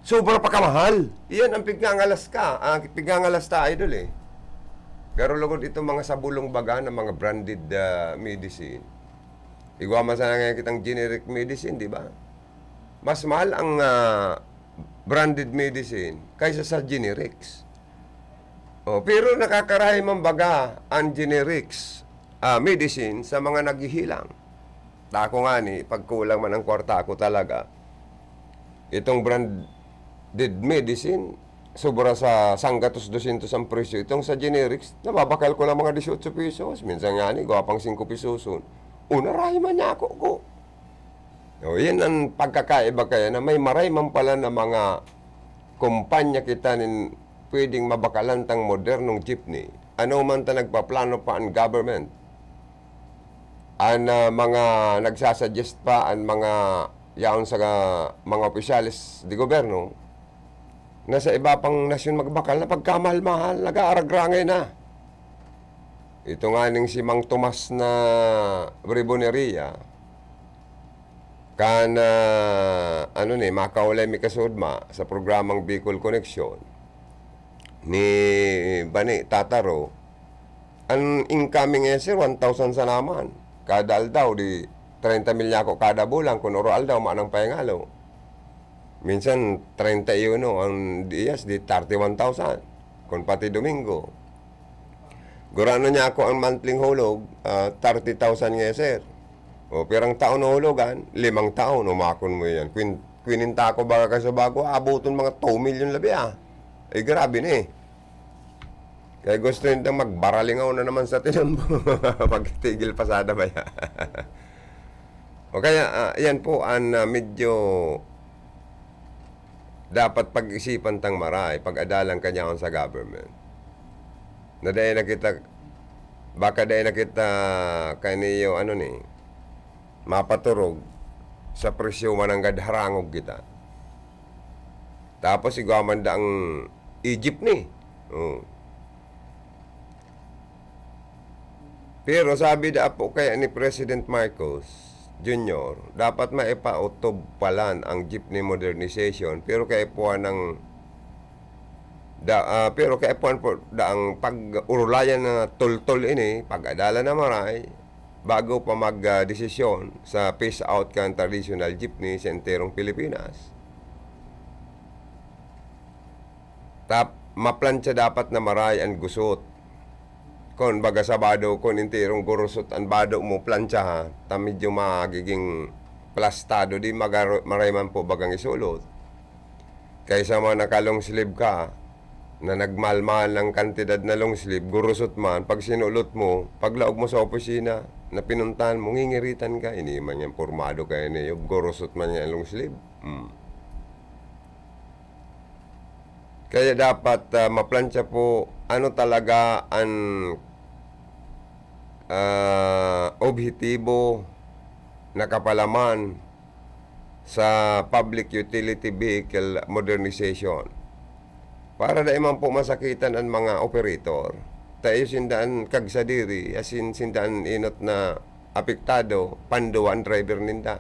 Sobra pa kamahal. Iyan ang pigngangalas ka, ang pigngangalas ta, idol, eh. Garo lugod itong mga sabulong baga na mga branded, ah, medicine. Igwa man sana ngayon kitang generic medicine, di ba? Mas mahal ang, ah, branded medicine kaysa sa generics. Oh, pero nakakarahay man baga ang generics, ah, medicine sa mga naghihilang. Tako ngani, pagkulang man ang kwarta ko talaga, itong branded medicine, sobra sa sanggatos, dosyentos ang presyo. Itong sa generics, nababakal ko lang mga dieciocho pesos. Minsan ngani, gwapang singko pesos. O, narahay man niya ako, ko. O, yan ang pagkakaiba kaya na may maray man pala na mga kumpanya kita nin pwedeng mabakalan tang modernong jeepney. Ano man ta nagpaplano pa an government, an, ah, mga nagsasuggest pa, an mga yaon sa mga opisyales de gobyerno, na sa iba pang nasyon magbakal na pagkamahal-mahal, nag-aaragrangay na. Ito nga ning si Mang Tomas na Briboneria, kan, ah, ano ni, makaulay mi kasudma sa programang Bicol Connection ni Bani Tataro, an incoming, eh, sir, one thousand sana man. Kada aldaw, di treinta mil niya ako kada bulan, kun oro aldaw, manang pahingalo. Minsan, treinta y uno ang diyas, di thirty-one thousand. Kun pati Domingo. Gurano niya ako ang monthly hulog, ah, thirty thousand nga, sir. O, pirang taon na hulugan? Limang taon, umakon mo yan. Kwin-, kwininta ko baga ka sa bago, abuton mga two million labi, ah. Eh, grabe na, eh. Kaya gusto nindang magbaralingaw na naman sa tinambo. Pagtigil pasada ba yan? O kaya, ah, yan po, an, ah, medyo dapat pag-isipan tang maray, pag-adalan kanyahon sa government. Na dai na kita, baka dai na kita kaniyo, ano ni, mapaturog sa presyo mananggad harangog kita. Tapos igwa man da ang e-jeepney. Oh. Pero sabi da po kaya ni President Marcos Junior, dapat maipaotob palan ang jeepney modernization, pero kaipuhan ng da, ah, pero kaipuhan po da ang pag-urulayan na toltol ini, pag-adalan na maray, bago pa mag, ah, desisyon sa phase out kan traditional jeepney sa enterong Pilipinas. Tap-, maplantsa dapat na maray an gusot. Kun baga sa bado, kun enterong gurusot an bado mo, plantsaha, ta medyo magiging plastado, di magaro-, maray man po bagang isulot. Kaysa man naka-long sleeve ka, na nagmalmal ang kantidad na long sleeve, gurusot man, pag sinulot mo, paglaog mo sa opisina, na pinuntahan mo, ngingiritan ka, ini man yan, pormado ka, ini, gurusot man yan long sleeve. Hmm. Kaya dapat, ah, maplantsa po ano talaga an, ah, objetibo na kapalaman sa public utility vehicle modernization. Para dai man po masakitan an mga operator. Ta iyo sinda an kagsadiri, asin sinda an enot na apektado, panduwa an driver ninda.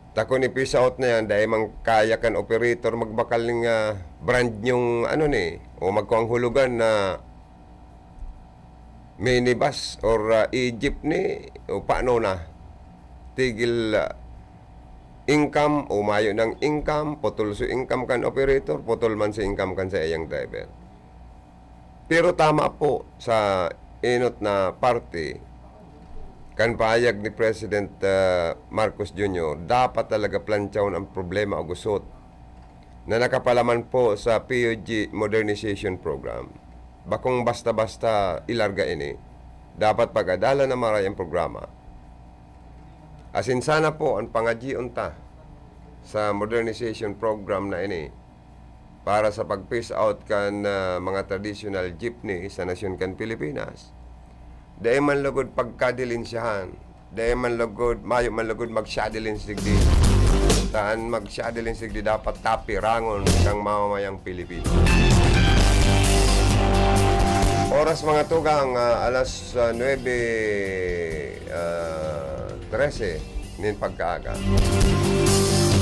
Ta kun i-phase out na yan, dai man kaya kan operator magbakal ning, ah, brand new, ano ni, o magkuang hulugan na minibus or, ah, e-jeepney, o paano na? Tigil, ah, income, o mayo nang income, putol si income kan operator, putol man si income kan saiyang driver. Pero tama po sa enot na parte, kan pahayag ni President, ah, Marcos Junior, dapat talaga plantsahon ang problema o gusot na nakapalaman po sa P U G Modernization Program. Bakong basta-basta ilarga ini. Dapat pag-adalan na maray ang programa. Asin sana po ang pangadyion ta sa modernization program na ini para sa pag-phase out kan, ah, mga traditional jeepney sa nasyon kan Pilipinas. Dai man lugod pagkadilensyahan, dai man lugod, mayo man lugod magshadilens digdi. Ta an magshadilens digdi dapat tapirangon kan mamamayang Pilipino. Oras, mga tugang, ah, alas, ah, nuebe, ah, trese nin pagkaaga.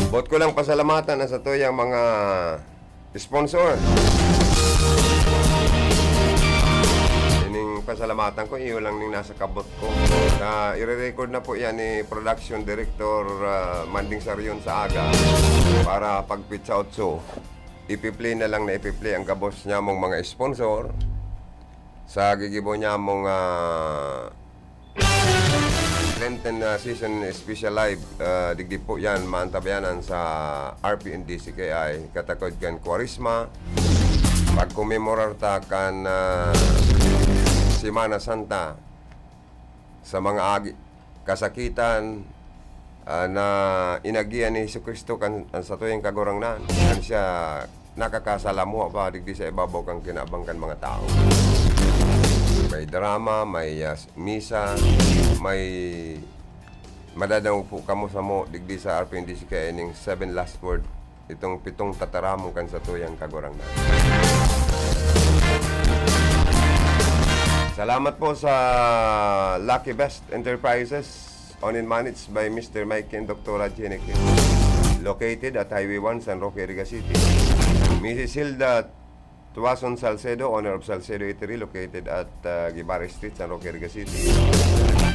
Boot ko lang pasalamatan an satuyang mga sponsor. Ining pasalamatan ko, iyo lang ning nasa kabot ko. Na ire-record na po yan ni Production Director, ah, Manding Sarion sa aga para pag pitsa otso, ipi-play na lang na ipi-play ang gabos niya mong mga sponsor sa gigibo niya mong, ah, Lenten, ah, Season Special Live, ah, digdi po yan, maantabayanan sa R P N D C K I, katakod kan Kwaresma. Pagkomemorar ta kan, ah, Semana Santa sa mga agi, kasakitan, ah, na inagihan ni Jesu-Cristo kan, kan satuyang Kagurangnan. Kan siya nakakasalamuha pa digdi sa ibabaw kan kinabang kan mga tawo. May drama, may, ah, misa, may madadangog po kamo samo digdi sa R P N D C K I ning Seven Last Word, itong pitong tataramon kan satuyang Kagurangnan. Salamat po sa Lucky Best Enterprises, owned and managed by Mister Mike and Doktora Jenny Kim. Located at Highway one, San Roque, Iriga City. Missus Hilda Tuason Salcedo, owner of Salcedo Eatery, located at, ah, Guevara Street, San Roque, Iriga City.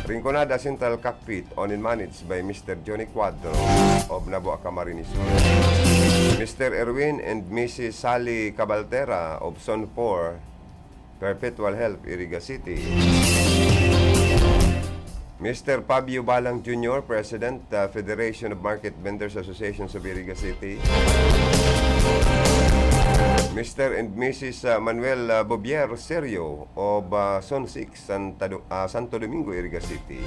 Rinconada Central Cockpit, owned and managed by Mister Johnny Cuadro of Nabua, Camarines Sur. Mister Erwin and Missus Sally Cabaltera of Zone four, Perpetual Health, Iriga City. Mister Fabio Balang Junior, President, uh, Federation of Market Vendors Associations of Iriga City. Mister and Missus, uh, Manuel, uh, Bobier Serio of, uh, Zone six, Santa Do-, uh, Santo Domingo, Iriga City.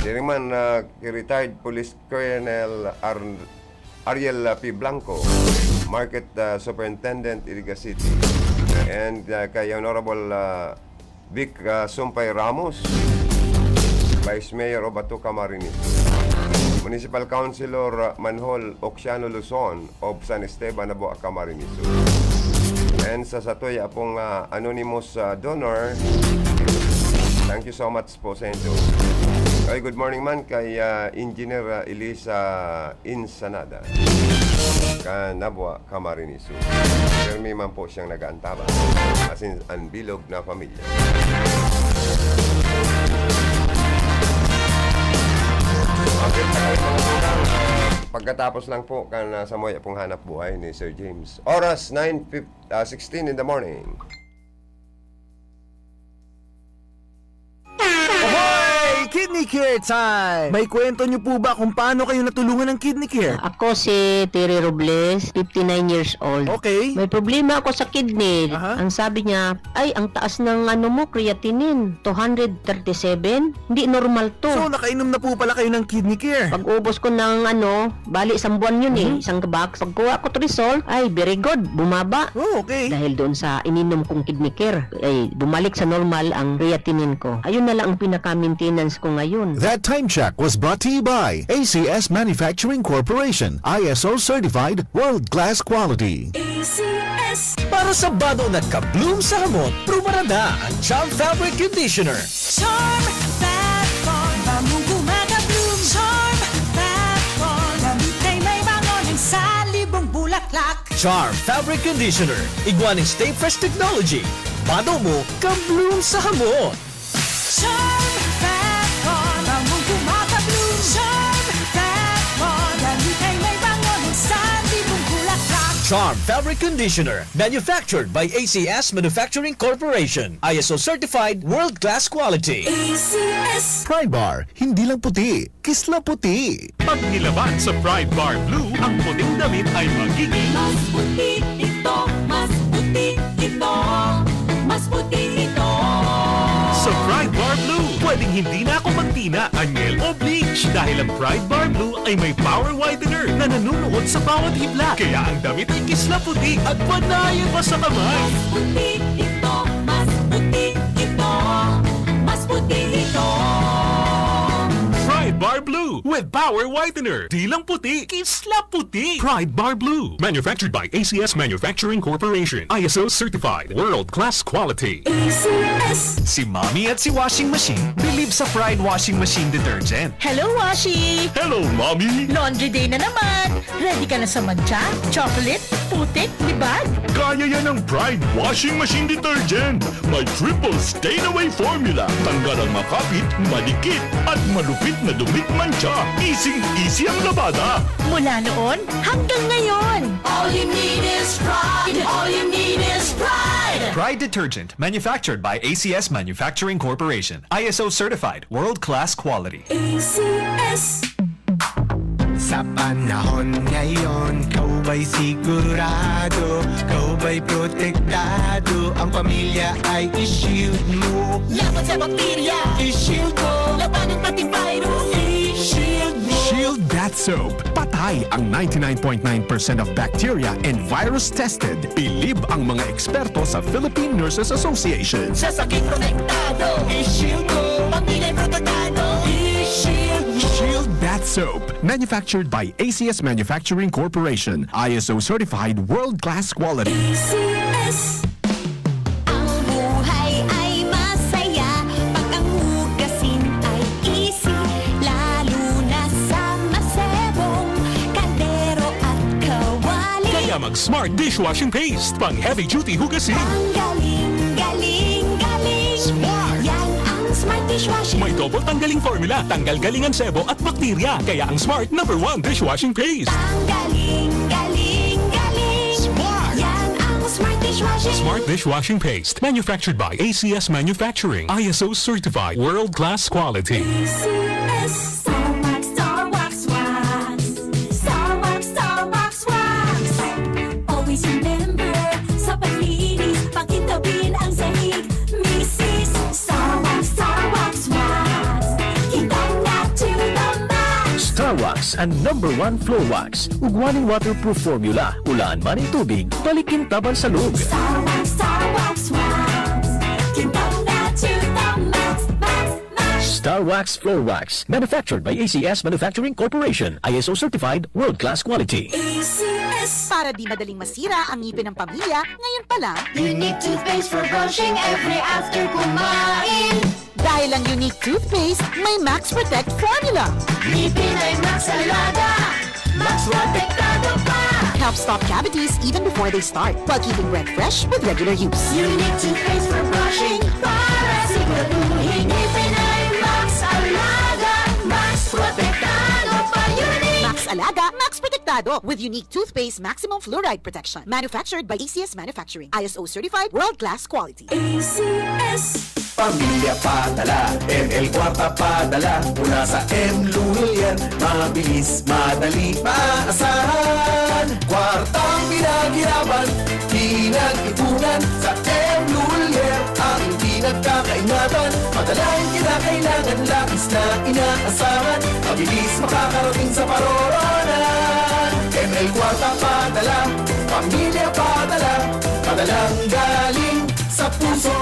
Siring man, uh, kay retired Police Colonel Ar-, Ariel, uh, P. Blanco, Market, uh, Superintendent, Iriga City. And, uh, kay Honorable, uh, Vic, uh, Sumpay Ramos, Vice Mayor of Atoka, Marinig. Municipal Councilor, uh, Manhol Oxiano Luzon of San Esteban, Nabua, Camarines Sur. And sa satoy apong, uh, anonymous, uh, donor, thank you so much po sa inyo. Ay, good morning man kay, uh, Engineer, uh, Elisa Insanada. Kan Nabua, Camarines Sur. Permi man po siyang nag-aantabang. As in, ang bilog na pamilya. Okay, pagkatapos lang po kan, ah, sa Moya pong Hanap Buhay ni Sir James. Oras nine fifteen, ah, sixteen in the morning. Hoy! Kidney Care time! May kwento niyo po ba kung paano kayo natulungan ng Kidney Care? Ako si Terry Robles, fifty-nine years old. Okay. May problema ako sa kidney. Aha. Ang sabi niya, "Ay, ang taas ng ano mo, creatinine, two hundred thirty-seven. Hindi normal to." So, nakainom na po pala kayo ng Kidney Care? Pag-ubos ko ng ano, bali, isang buwan yun eh, Mhm. isang box. Pagkuha ko result, ay, very good, bumaba. Oh, okay. Dahil doon sa ininom kong Kidney Care, ay, bumalik sa normal ang creatinine ko. Ayun na lang ang pinaka-maintenance ko ngayon. That time check was brought to you by A C S Manufacturing Corporation, I S O certified, world-class quality. A C S. Para sa bado na ka-bloom sa hamot, prubarada ang Charm Fabric Conditioner. Charm Fat Bond, bamong gumagabloom. Charm Fat Bond, damit ay may bangon ng salibong bulaklak. Charm Fabric Conditioner, igwa nin Stay Fresh Technology. Bado mo, ka-bloom sa hamot. Charm Fat Bond, bamong gumagabloom. Charm Fat Bond, damit ay may bangon ng salibong bulaklak. Charm Fabric Conditioner, manufactured by A C S Manufacturing Corporation. I S O certified, world-class quality. A C S. Pride Bar, hindi lang puti, kisla puti. Pag nilaban sa Pride Bar Blue, ang puting damit ay magiging mas puti ito, mas puti ito, mas puti ito. Sa Pride Bar Blue, pwedeng hindi na ako magtina, anyel o bleach dahil ang Pride Bar Blue ay may power whitener na nanunuot sa bawat hibla. Kaya ang damit ay kisla puti at panayan pa sa kamay. Mas puti ito, mas puti ito, mas puti ito. Pride Bar Blue with Power Whitener. Di lang puti, kisla puti. Pride Bar Blue. Manufactured by A C S Manufacturing Corporation. I S O certified. World class quality. A C S. Si Mommy at si Washing Machine believe sa Pride Washing Machine Detergent. Hello, Washi! Hello, Mommy! Laundry day na naman! Ready ka na sa mantsa, chocolate, putik, libag? Kaya yan ng Pride Washing Machine Detergent. May triple stain away formula. Tanggal ang makapit, madikit, at malupit na dumit mantsa. Easy-easy ang labada. Mula noon hanggang ngayon. All you need is Pride. All you need is Pride. Pride Detergent, manufactured by A C S Manufacturing Corporation. I S O certified, world-class quality. A C S. Sa panahon ngayon, ikaw ba'y sigurado? Ikaw ba'y protektado? Ang pamilya ay i-shield mo. Laban sa bakterya, i-shield mo. Labanan pati virus, i-shield mo. Shield Bath Soap. Patay ang ninety-nine point nine percent of bacteria and virus tested. Bilib ang mga eksperto sa Philippine Nurses Association. Sa sakit protektado, i-shield mo. Pamilya protektado, i-shield mo. Shield Bath Soap. Manufactured by A C S Manufacturing Corporation. I S O certified, world-class quality. A C S. Ang buhay ay masaya pag ang hugasin ay easy, lalo na sa masebong kaldero at kawali. Kaya mag Smart Dishwashing Paste, pang heavy duty hugasin. Ang galing, galing, galing. Smart. Yan ang Smart Dishwashing. May double tanggaling formula, tanggal galing ang sebo at bakterya. Kaya ang Smart, number one dishwashing paste. Ang galing, galing, galing. Smart. Yan ang Smart Dishwashing. Smart Dishwashing Paste. Manufactured by A C S Manufacturing. I S O certified. World class quality. A C S. Star Wax, Star Wax, Wax. Star Wax, Star Wax, Wax. Always remember, sa paglinis, pakintabin ang sahig. Misis, Star Wax, Star Wax, Wax. Kintaw na to the max. Star Wax, ang number one floor wax. Ugwa nin waterproof formula. Ulaan man nin tubig, balik kintaban sa loob. Star Wax, Star Wax, Wax. Kintaw na to the max, max, max. Darwax Floor Wax, manufactured by A C S Manufacturing Corporation, I S O certified, world-class quality. A C S. Para di madaling masira ang ngipin ng pamilya, ngayon pa lang. Unique toothpaste for brushing every after kumain. Dahil ang Unique Toothpaste may Max Protect Formula. Ngipin ay Max Alaga, Max Protektado pa. Helps stop cavities even before they start, while keeping breath fresh with regular use. Unique Toothpaste for brushing, para siguraduhin ngipin ay Max Alaga, Max Protektado pa. Unique! Max Alaga, Max Protektado, with Unique Toothpaste Maximum Fluoride Protection. Manufactured by A C S Manufacturing. I S O certified, world-class quality. A C S. Pamilya padala, M L Kwarta padala, mula sa M Luwilian, mabilis, madali, maasahan. Kwartang pinaghirapan, pinag-ipunan, sa M Luwilian, ang pinagkakaingatan. Padalang kinakailangan, labis na inaasahan, mabilis makakarating sa paroroonan. M L Kwarta padala, pamilya padala, padalang galing sa puso.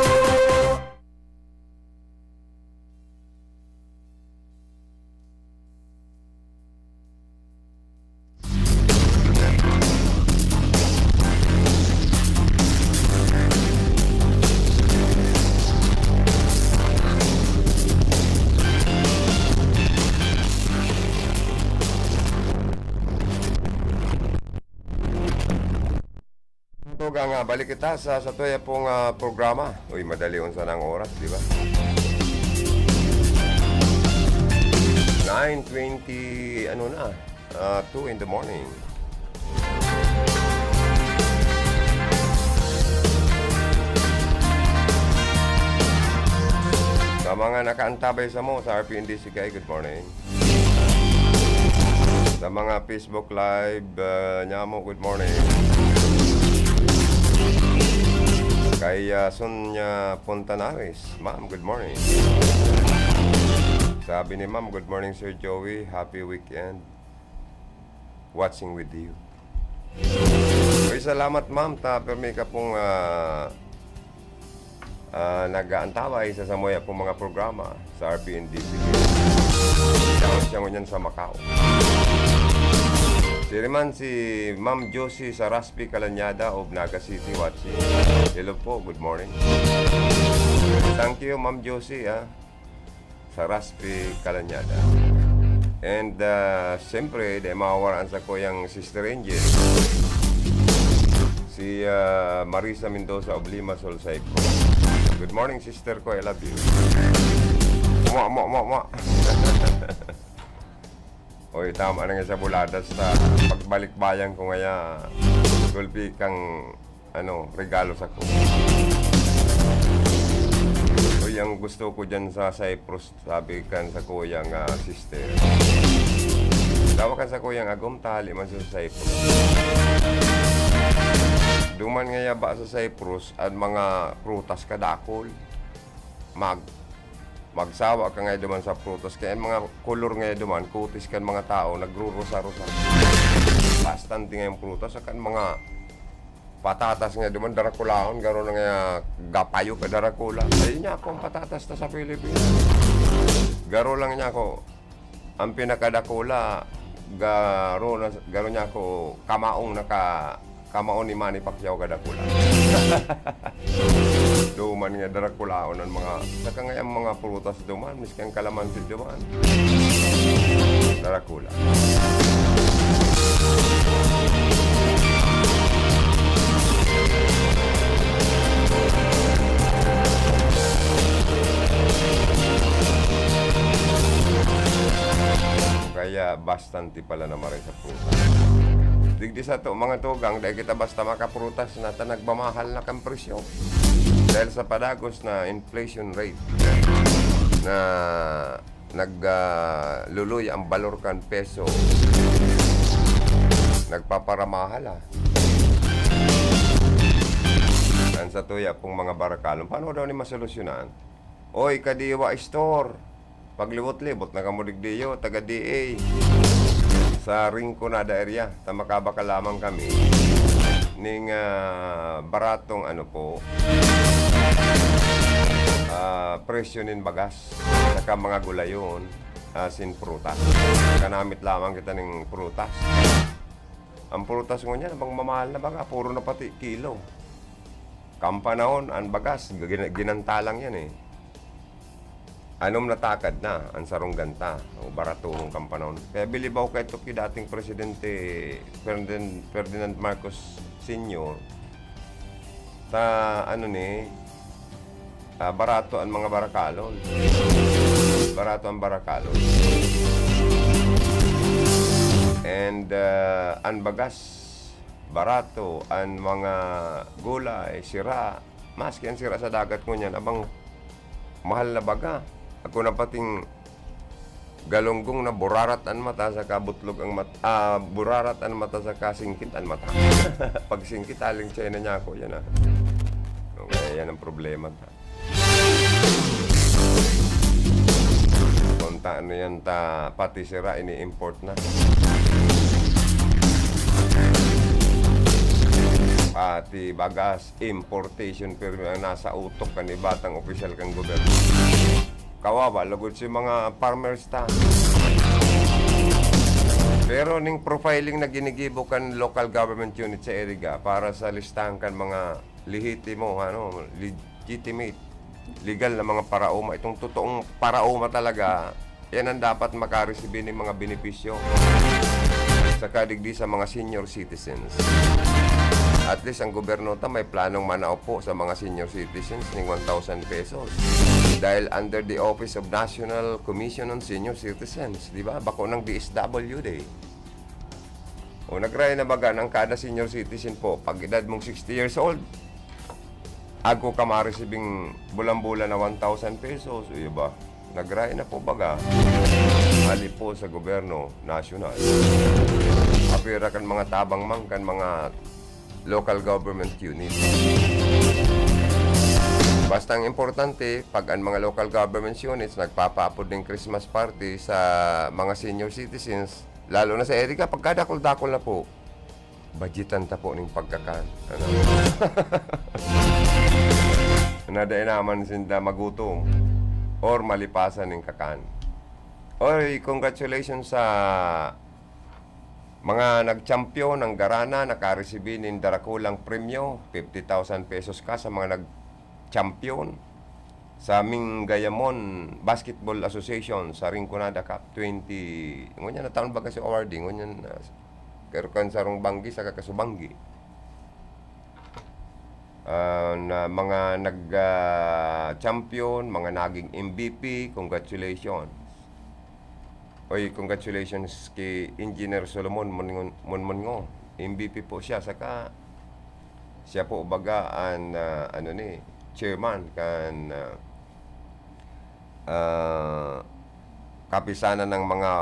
Tugang, ah, balik kita sa, sa tuya pong, ah, programa. Uy, madali unsa na ang oras, di ba? Nine twenty, ano na, ah, two in the morning. Sa mga nakaantabay sa mo sa R P N D C K, good morning. Sa mga Facebook Live, ah, nyamo, good morning. Kay, ah, Sonia Fontanares, ma'am, good morning. Sabi ni ma'am, "Good morning, Sir Joey. Happy weekend. Watching with you." Uy, salamat, ma'am. Ta, permi ka pong, ah, ah, nag-aantabay sa samuya pong mga programa sa R P N D C K. Siya, siya ngunyan sa Macau. Siya naman si Ma'am Josie Saraspi Calanyada of Naga City watching. Hello po, good morning. Thank you, Ma'am Josie, ah. Saraspi Calanyada. And, ah, siyempre, di mawawala ang sakuyang Sister Angel. Si, ah, Marisa Mendoza of Limassol, Cyprus. Good morning, sister ko. I love you. Mwa, mwa, mwa, mwa. Oy, tama na nga sa buladas ta. Pagbalik bayan ko ngaya, gulpi kang, ano, regalo sako. Uy, ang gusto ko dyan sa Cyprus, sabi kan sakuyang, ah, sister. Dawa kan sakuyang agom, ta hali man sa Cyprus. Duman ngaya ba sa Cyprus, an mga prutas kadakul. Mag-, magsawa ka ngaya duman sa prutas. Kaya an mga kolor ngaya duman, kutis kan mga tao, nagrurusa-rusa. Bastante ngayang prutas, saka an mga patatas ngaya duman, darakulaon, garo na ngaya gapayo ka darakula. Ay, niya ako ang patatas ta sa Pilipinas. Garo lang niya ako. Ang pinakadakula, garo na, garo niya ako, kamaong naka-, kamaong ni Manny Pacquiao kadakula. Duman nga darakulaon ang mga, saka nga ang mga prutas duman, miski ang kalamansi duman. Darakula. Kaya bastante pala na maray sa prutas. Digdi sato, mga tugang, dai kita basta makaprutas na ta nagmamahal na kan presyo. Dahil sa padagos na inflation rate na nag, ah, luluya ang balor kan peso, nagpaparamahal, ah. Ang satuya pong mga barakalon, paano daw ni masolusyonan? Oy, Kadiwa Store, paglibot-libot na kamo digdiyo, taga D A. Sa Rinconada area, ta makabakal lamang kami ning, ah, baratong ano po, ah, presyo nin bagas, saka mga gulayon, asin prutas. Kanamit lamang kita ning prutas. Ang prutas ngunyan, abang mamahal na baga, puro na pati kilo. Kan panahon, ang bagas, gina-, ginanta lang yan eh. Anom na takad na ang sarong ganta, o baratohon kan panahon. Kaya bilibaw ka ito ki dating Presidente Ferdinand, Ferdinand Marcos Senior, ta ano ni, ah, barato an mga barakalon. Barato an barakalon. And, ah, an bagas, barato, an mga gulay, sira, maski an sira sa dagat ngunyan, abang mahal na baga. Ako na pating galunggong na burarat an mata saka butlog ang mat-, ah, burarat an mata saka singkit an mata. Pag singkit, aling China niya ako, yan ah. Okay, yan ang problema ta. Kung ta-, ano yan ta, pati sira, ini-import na. Pati bagas, importation permit ang nasa utok kan iba tang opisyal kan gobyerno. Kawawa lugod si mga farmers ta. Pero ning profiling na ginigibo kan local government unit sa Iriga para sa listahan kan mga lehitimo, ano, legitimate, legal na mga paraoma, itong totoong paraoma talaga, yan ang dapat makaresibi ning mga benepisyo. Saka digdi sa mga senior citizens. At least ang gobyerno ta may planong manao po sa mga senior citizens ning one thousand pesos. Dahil under the Office of National Commission on Senior Citizens, di ba? Bako ng D S W D. O nagray na baga ng kada senior citizen po, pag edad mong sixty years old, agko ka maresibing bulan-bulan na one thousand pesos, o ba? Nagray na po baga. Ali po sa gobyerno nasyonal. Apira kan mga tabang man kan mga local government unit. Basta ang importante, pag ang mga local government units nagpapaapod ng Christmas party sa mga senior citizens, lalo na sa Iriga, pagkadakol-dakol na po, budgetan ta po ning pagkakan. Ano? Na dai naman sinda magutom or malipasan ning kakan. Oy, congratulations sa mga nag-champion. Ang Garana nakaresibi nin darakulang premyo, fifty thousand pesos ka sa mga nag-champion sa Mingayamon Basketball Association sa Rinconada Cup twenty. Ngunyan na taon baga si awarding, ngunyan na, pero kan sarong banggi sa kakasubanggi. Ah, na mga nag, ah, champion, mga naging M V P, congratulations. Oy, congratulations kay Engineer Solomon Mon-, Monmongo. M V P po siya, saka siya po baga an, ah, ano ni, chairman kan, ah, ah, kapisanan ng mga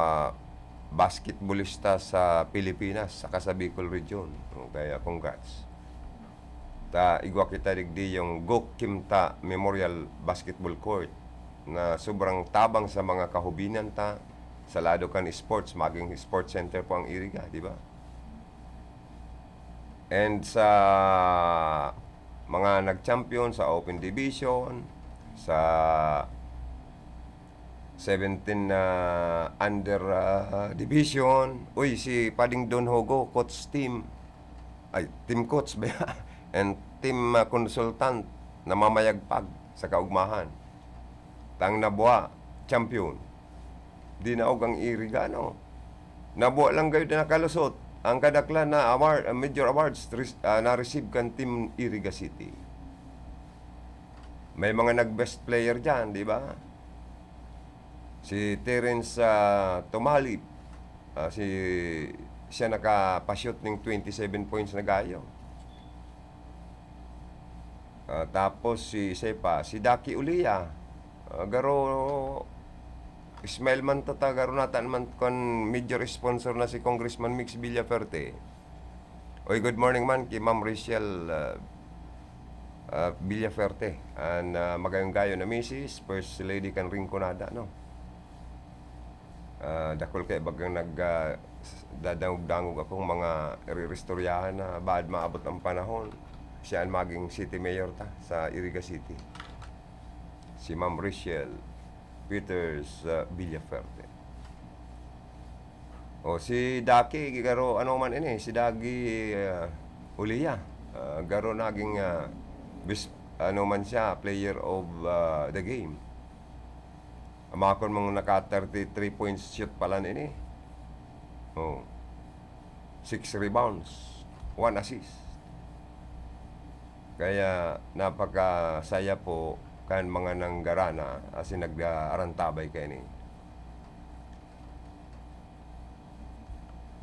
basketbolista sa Pilipinas, saka sa Bicol Region. O, kaya congrats. Ta igwa kita digdi yung Gokimta Memorial Basketball Court na sobrang tabang sa mga kahubinan ta sa lado kan sports, maging sports center po ang Iriga, di ba? And sa mga nag-champion sa Open Division, sa seventeen na under, ah, division, uy, si Pading Don Hogo, coach team, ay, team coach ba yan? And team, ah, consultant na mamayagpag sa kaugmahan. Tang nabwa, champion. Dinaog ang Iriga, no? Nabwa lang gayud na nakalusot. Ang kadaklan na award, ah, major awards, res-, ah, na-receive kan Team Iriga City. May mga nag-best player dyan, di ba? Si Terence, ah, Tumalib, ah, si, siya nakapa-shoot ning twenty-seven points na gayo. Ah, tapos si, isa pa, si Ducky Ulia. Ah, garo, smile man ta, ta, garo natan man kan major sponsor na si Congressman Mix Villaferte. Oy, good morning man ki Ma'am Rachel, ah, ah, Villaferte. An, ah, magayong gayo na misis, First Lady kan Rinconada, no? Ah, dakul kay bagang nag, ah, s-, dadangog-dangog akong mga riristoryahan na baad maabot ang panahon, siya an maging city mayor ta sa Iriga City. si Ma'am Rachel Peters, ah, Villafuerte. O, si Daki, garo, ano man ini, si Dagi, ah, Ulia. Ah, garo naging, ah, bis-, ano man siya, player of, ah, the game. Amakon mang naka thirty-three points shoot pala ini. Oh. Six rebounds, one assist. Kaya napakasaya po kan mga nanggarana asin nag-, ah, arantabay kaini.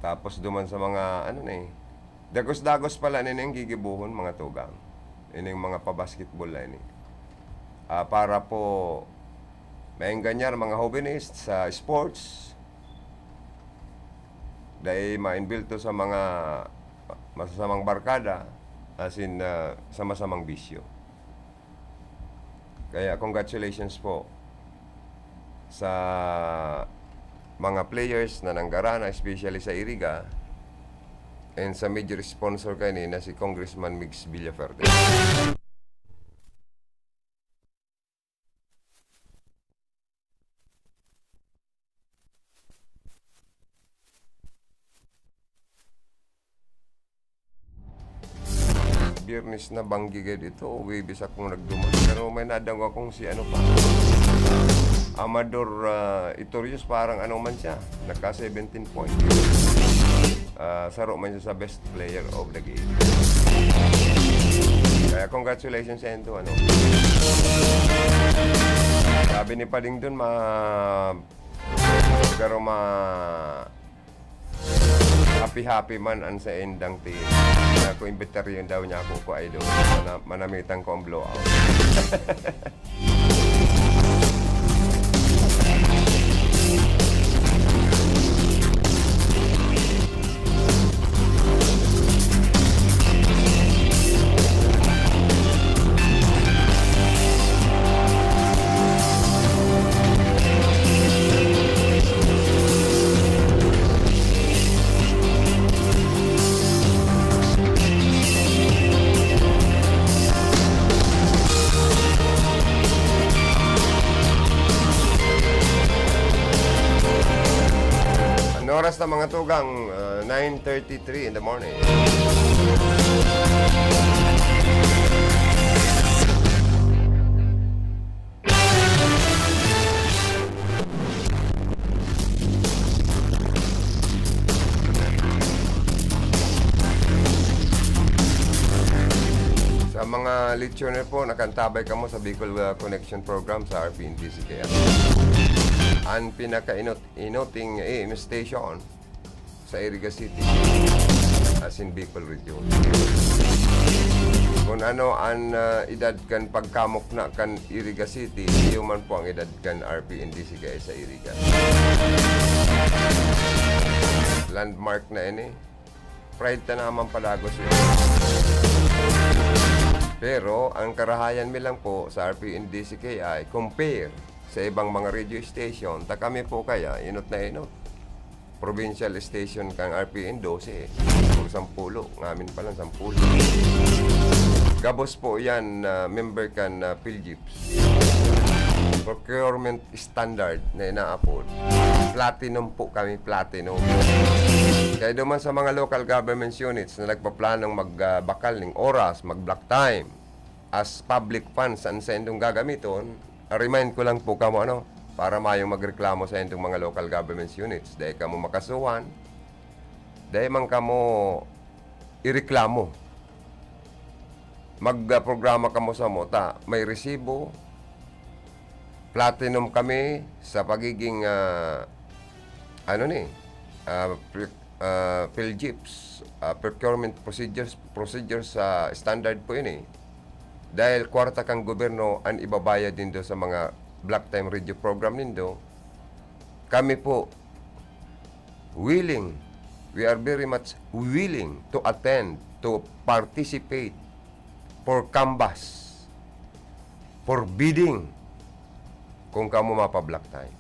Tapos duman sa mga, ano na eh, dagos-dagos pala nining gigibohon, mga tugang. Ining mga pa-basketball na ini. Ah, para po maenganyar mga hobenes sa sports, dai maimbilto sa mga masasamang barkada, asin, ah, sa masamang bisyo. Kaya congratulations po sa mga players na nanggarana, especially sa Iriga, and sa major sponsor kaini na si Congressman Migs Villafuerte. Biyernes na banggi gayud ito, o Huwebes akong nagduman. Pero may nadangog akong si ano pa, Amador, ah, Itorius, parang ano man siya, nagka seventeen points. Ah, saro man siya sa best player of the game. Kaya congratulations sa inyo, ano. Sabi ni Pading dun, ma-, pero ma-, happy-happy man an saindang team. Kaya kung imbitaryon daw niya ako, ko idol, mana-, manamitan ko ang blowout. Ano oras na, mga tugang? Ah, nine thirty-three in the morning. Sa mga listener po, nakantabay kamo sa Bicol, ah, Connection Program sa R P N D C K I. An pinakainot-inoting A M station sa Iriga City, asin Bicol Region. Kun ano an, ah, edad kan pagkamukna kan Iriga City, iyo man po ang edad kan R P N D C K I sa Iriga. Landmark na ini. Pride ta naman palagos yun. Pero ang karahayan mi lang po sa R P N D C K I, compare sa ibang mga radio station, ta kami po kaya, inot na inot. Provincial station kan R P N, dose eh. Puro sampulo, ngamin pa lang sampulo. Gabos po yan, ah, member kan, ah, PhilGIPS. Procurement standard na inaapod. Platinum po kami, platinum. Kaya duman sa mga local government units na nagpaplanong magbakal ning oras, mag-block time, as public funds an saindong gagamiton, remind ko lang po kamo, ano, para mayong magreklamo sa indong mga local government units. Dai kamo makasuhan, dai man kamo ireklamo. Mag, ah, programa kamo samo ta may resibo. Platinum kami sa pagiging, ah, ano ni, ah, pre-, ah, PhilGIPS, ah, procurement procedures, procedures sa standard po ini. Dahil kwarta kan gobyerno an ibabayad nindo sa mga block time radio program nindo, kami po willing, we are very much willing to attend, to participate for canvass, for bidding, kung kamo mapa-block time.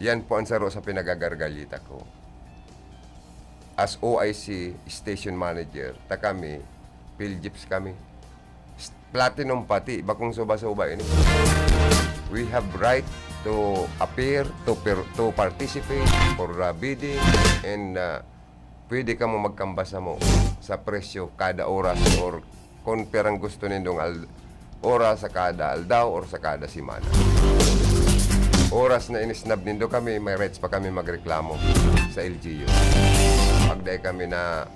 Yan po ang saro sa pinagagargalita ko. As O I C station manager, ta kami, PhilGIPS kami. S-, platinum pati, bakong suba-suba ini. We have right to appear, to per-, to participate for, uh, bidding, and, uh, pwede kamo magkambas mo sa presyo kada oras or kung pirang gusto nindong al-, oras sa kada aldaw or sa kada semana. Oras na inisnab nindo kami, may rights pa kami magreklamo sa L G U. Pag dai kami na,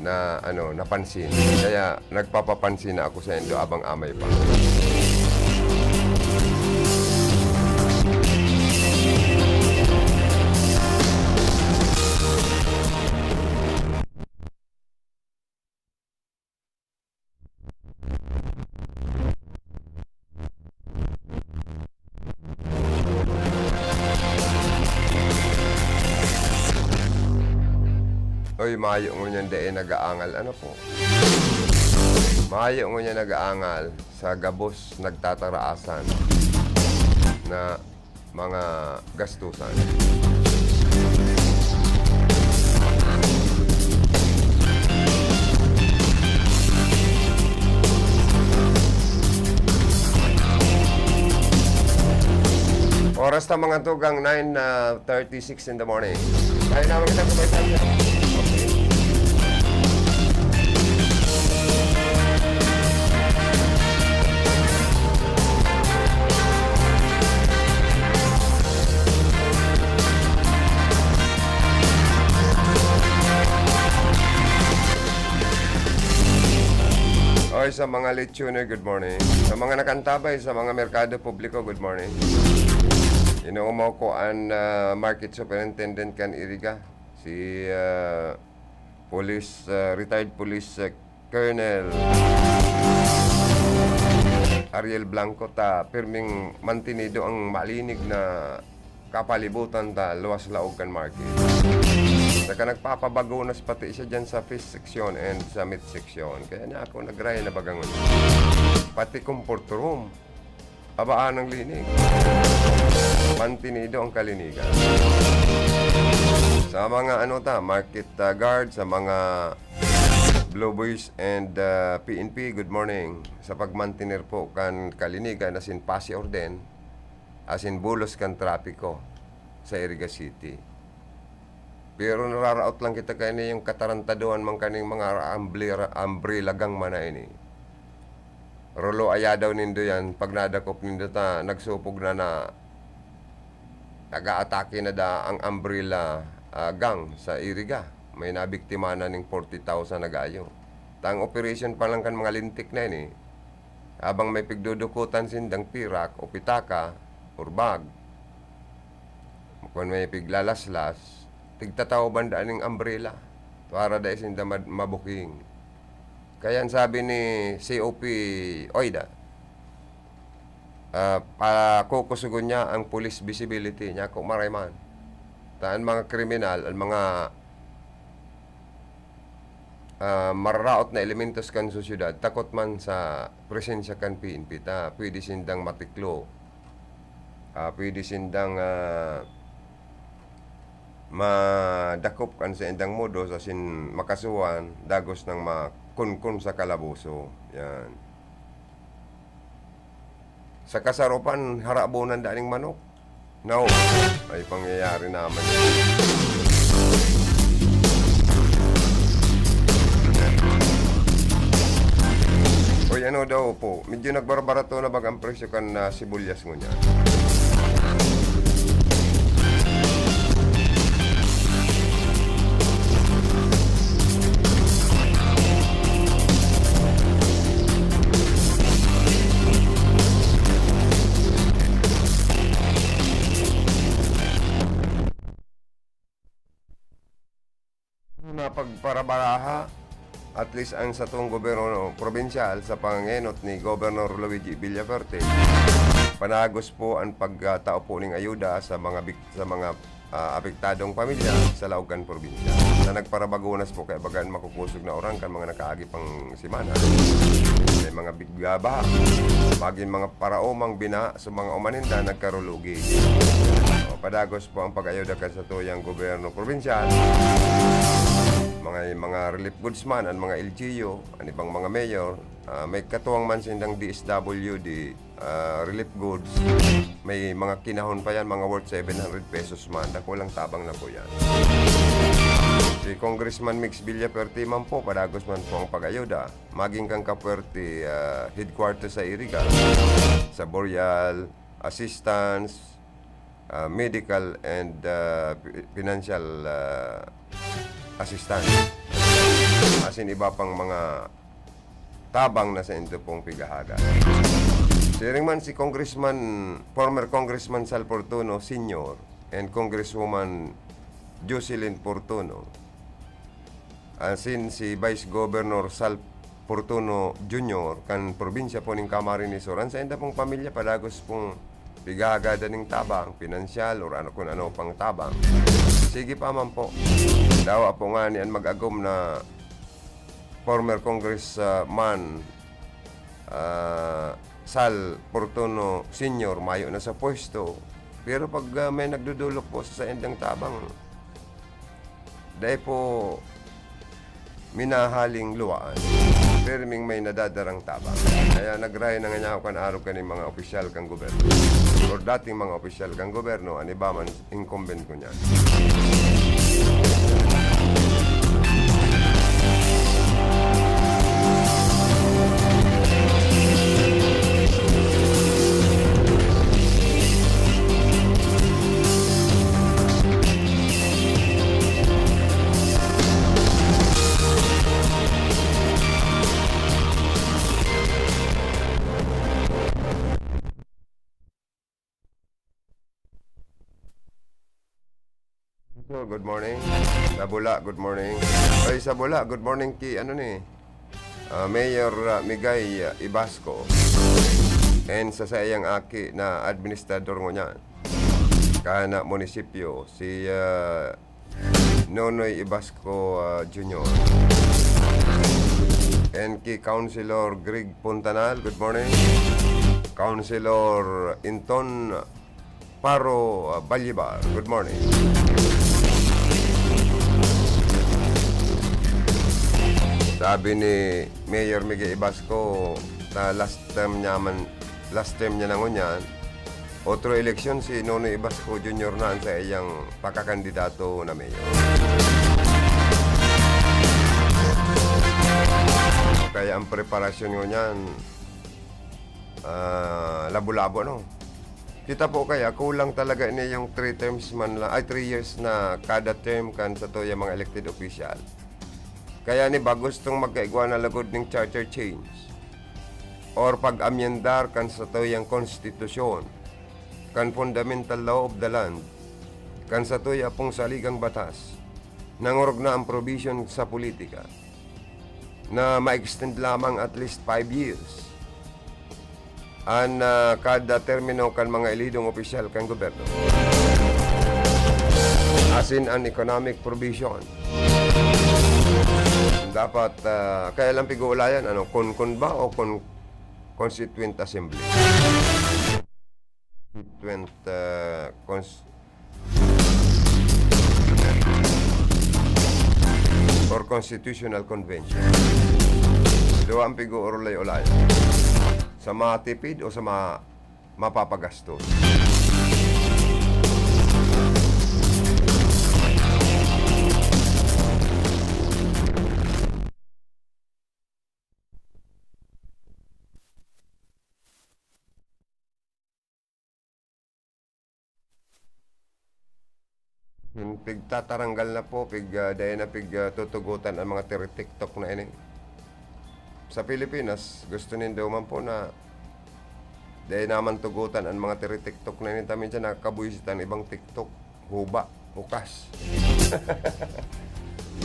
na, ano, napansin. Kaya nagpapapansin na ako sa indo abang amay pa. Oy, mayo ngunyan dai nag-aangal, ano po? Mayo ngunyan nag-aangal sa gabos nagtataraasan na mga gastusan. Oras ta, mga tugang, nine, ah, thirty-six in the morning. Tayo naman kita, sabay tayo. Okay. Oy, sa mga lechoner, good morning. Sa mga nakantabay sa mga merkado publiko, good morning. Inoomaw ko an, ah, market superintendent kan Iriga, si, ah, Police, ah, retired Police, ah, Colonel Ariel Blanco, ta pirming mantinido ang malinig na kapalibutan ta luwas laog kan market. Saka nagpapabagonas pati siya dyan sa fish section and sa meat section. Kaya niya ako nag-raya na baga ngunyan. Pati comfort room, abaan ang linig. Mantinido ang kalinigan. Sa mga ano ta, market, ah, guard, sa mga Blue Boys and, ah, P N P, good morning. Sa pagmantener po kan kalinigan asin pasi orden, asin bulos kan trapiko sa Iriga City. Pero nararaot lang kita kaini, yung katarantaduhan man kaning mga umbrella, umbrella gang man na ini. Rolo, aya daw nindo yan, pag nadakop nindo ta, nagsupog na na, nag-aatake na da ang umbrella, ah, gang sa Iriga. May nabiktima na ning forty thousand na gayo. Ta ang operation pa lang kan mga lintik na ini, habang may pigdudukutan sindang pirak o pitaka or bag, kun may piglalaslas, tigtataw banda ning umbrella para dai sinda mad-, mabuking. Kaya an sabi ni C O P Oida, ah, pakukusogon niya ang police visibility niya kung maray man. Ta an mga kriminal, an mga ah, mararaot na elementos kan sosyedad, takot man sa presensya kan P N P ta, pwede sindang matiklo. Ah, pwede sindang, ah, madakop kan saindang modus asin makasuhan, dagos nang makunkon sa kalaboso. Yan. Sa kasaropan, harabonan da ning manok. Naku, may pangyayari naman. Uy, ano daw po, medyo nagbarbarato na baga ang presyo kan, ah, sibuyas ngunyan. Na pagparabaraha, at least ang satong gobyerno probinsyal sa pangenot ni Governor Luigi Villafuerte, panagos po ang pagtao po ning ayuda sa mga bik-, sa mga, ah, apektadong pamilya sa laog kan probinsya. Sa nagparabagonas po, kaya bagan makukusog na orang kan mga nakaagi pang semana. May mga bigbabaha, magin mga paraomang bina sa mga umaninda nagkarulugi. O, padagos po ang pag-ayuda kan satuyang gobyerno probinsyal. Mga, mga relief goods man, ang mga L G U, ang ibang mga mayor, ah, may katuwang man sindang D S W D, ah, relief goods. May mga kinahon pa yan, mga worth seven hundred pesos man. Dakulang tabang na po yan. Si Congressman Mix Villafuerte man po, padagos man po ang pag-ayuda. Maging kan Capuerte, ah, headquarters sa Iriga, sa burial, assistance, ah, medical and, ah, pi-, financial, ah, assistance. Asin iba pang mga tabang na saindo pong pighahagad. Siring man si Congressman, former Congressman Sal Fortuno Senior and Congresswoman Jocelyn Fortuno, asin si Vice Governor Sal Fortuno Junior kan probinsya po nin Camarines Sur, an sainda pong pamilya padagos pong pighahagadan nin tabang, pinansyal, or ano, kun ano pang tabang. Sige pa man po. Dawa po ngani an mag-agom na former Congressman, ah, Sal Fortuno Senior mayo na sa pwesto. Pero pag, ah, may nagdudulok po sa saindang tabang, dai po minahaling luwaan. Pirming may nadadarang tabang. Kaya nagray na nga niya ako kan arog kaning mga opisyal kan gobyerno. Or dating mga opisyal kan gobyerno, an iba man incumbent ko niyan. So, good morning. Sabula, good morning. Ay, Sabula, good morning ki, ano ni, ah, Mayor, ah, Migay, ah, Ibasco. And sa saiyang aki na administrador ngunyan. Kana munisipyo, si, ah, Nonoy Ibasco, ah, Junior. And ki Councilor Greg Puntanal, good morning. Councilor Inton Paro, ah, Balyebar, good morning. Sabi ni Mayor Miguel Ibasco, sa last term niya man, last term niya na ngunyan, otro eleksyon si Nonoy Ibasco Junior na an saiyang pakakandidato na mayor. Kaya ang preparasyon ngunyan, ah, labo-labo, no? Kita po kaya, kulang talaga ini yung three terms man lang, ay, three years na kada term kan satuyang mga elected official. Kaya ni ba gustong magkaigwa na lagod ning charter change or pag-amyendar kan satuyang konstitusyon, kan fundamental law of the land, kan satuya pong saligang batas, nangorog na ang provision sa politika na ma-extend lamang at least five years an, ah, kada termino kan mga elidong opisyal kan gobyerno. Asin an economic provision. Dapat, ah, kaya lang pig-uulayan, ano, kun, kun ba o kun, Constituent Assembly? Constituent, ah, cons-, or Constitutional Convention. Duwa ang pig-uurulay-ulayan. Sa matipid o sa ma-, mapapagastos. Hmm, pigtataranggal na po, pig, ah, dai na pig, ah, tutugotan ang mga tiri-TikTok na ini. Sa Pilipinas, gusto nindo man po na dai naman tugotan ang mga tiri-TikTok na ini. Taminsan nakakabuisit ang ibang TikTok. Huba, bukas.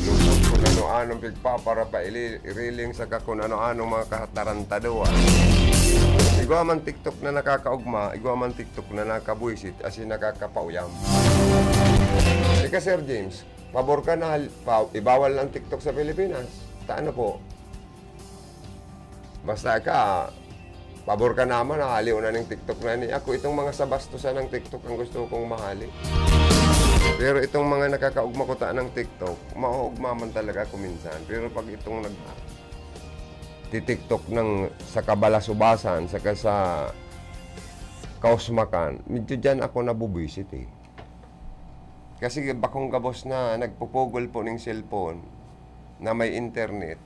Lupot kun ano-anong pigpaparapaili-, iriling saka kun ano-anong mga katarantaduhan. Igwa man TikTok na nakakaugma, igwa man TikTok na nakabwisit, asin nakakapauyam. Ika, Sir James, pabor ka na hal-, pa-, ibawal na ang TikTok sa Pilipinas? Ta ano po? Basta ka, pabor ka naman, hahaliw na ning TikTok na ni. Ako, itong mga sabastusan ng TikTok ang gusto kong mahali. Pero itong mga nakakaugma ko ta ng TikTok, mauugma man talaga ako minsan. Pero pag itong nag-, ti-TikTok ng sa kabalasubasan, saka sa kausmakan, medyo diyan ako nabubwisit eh. Kasi bakong gabos na nagpupugol po ning cellphone na may internet,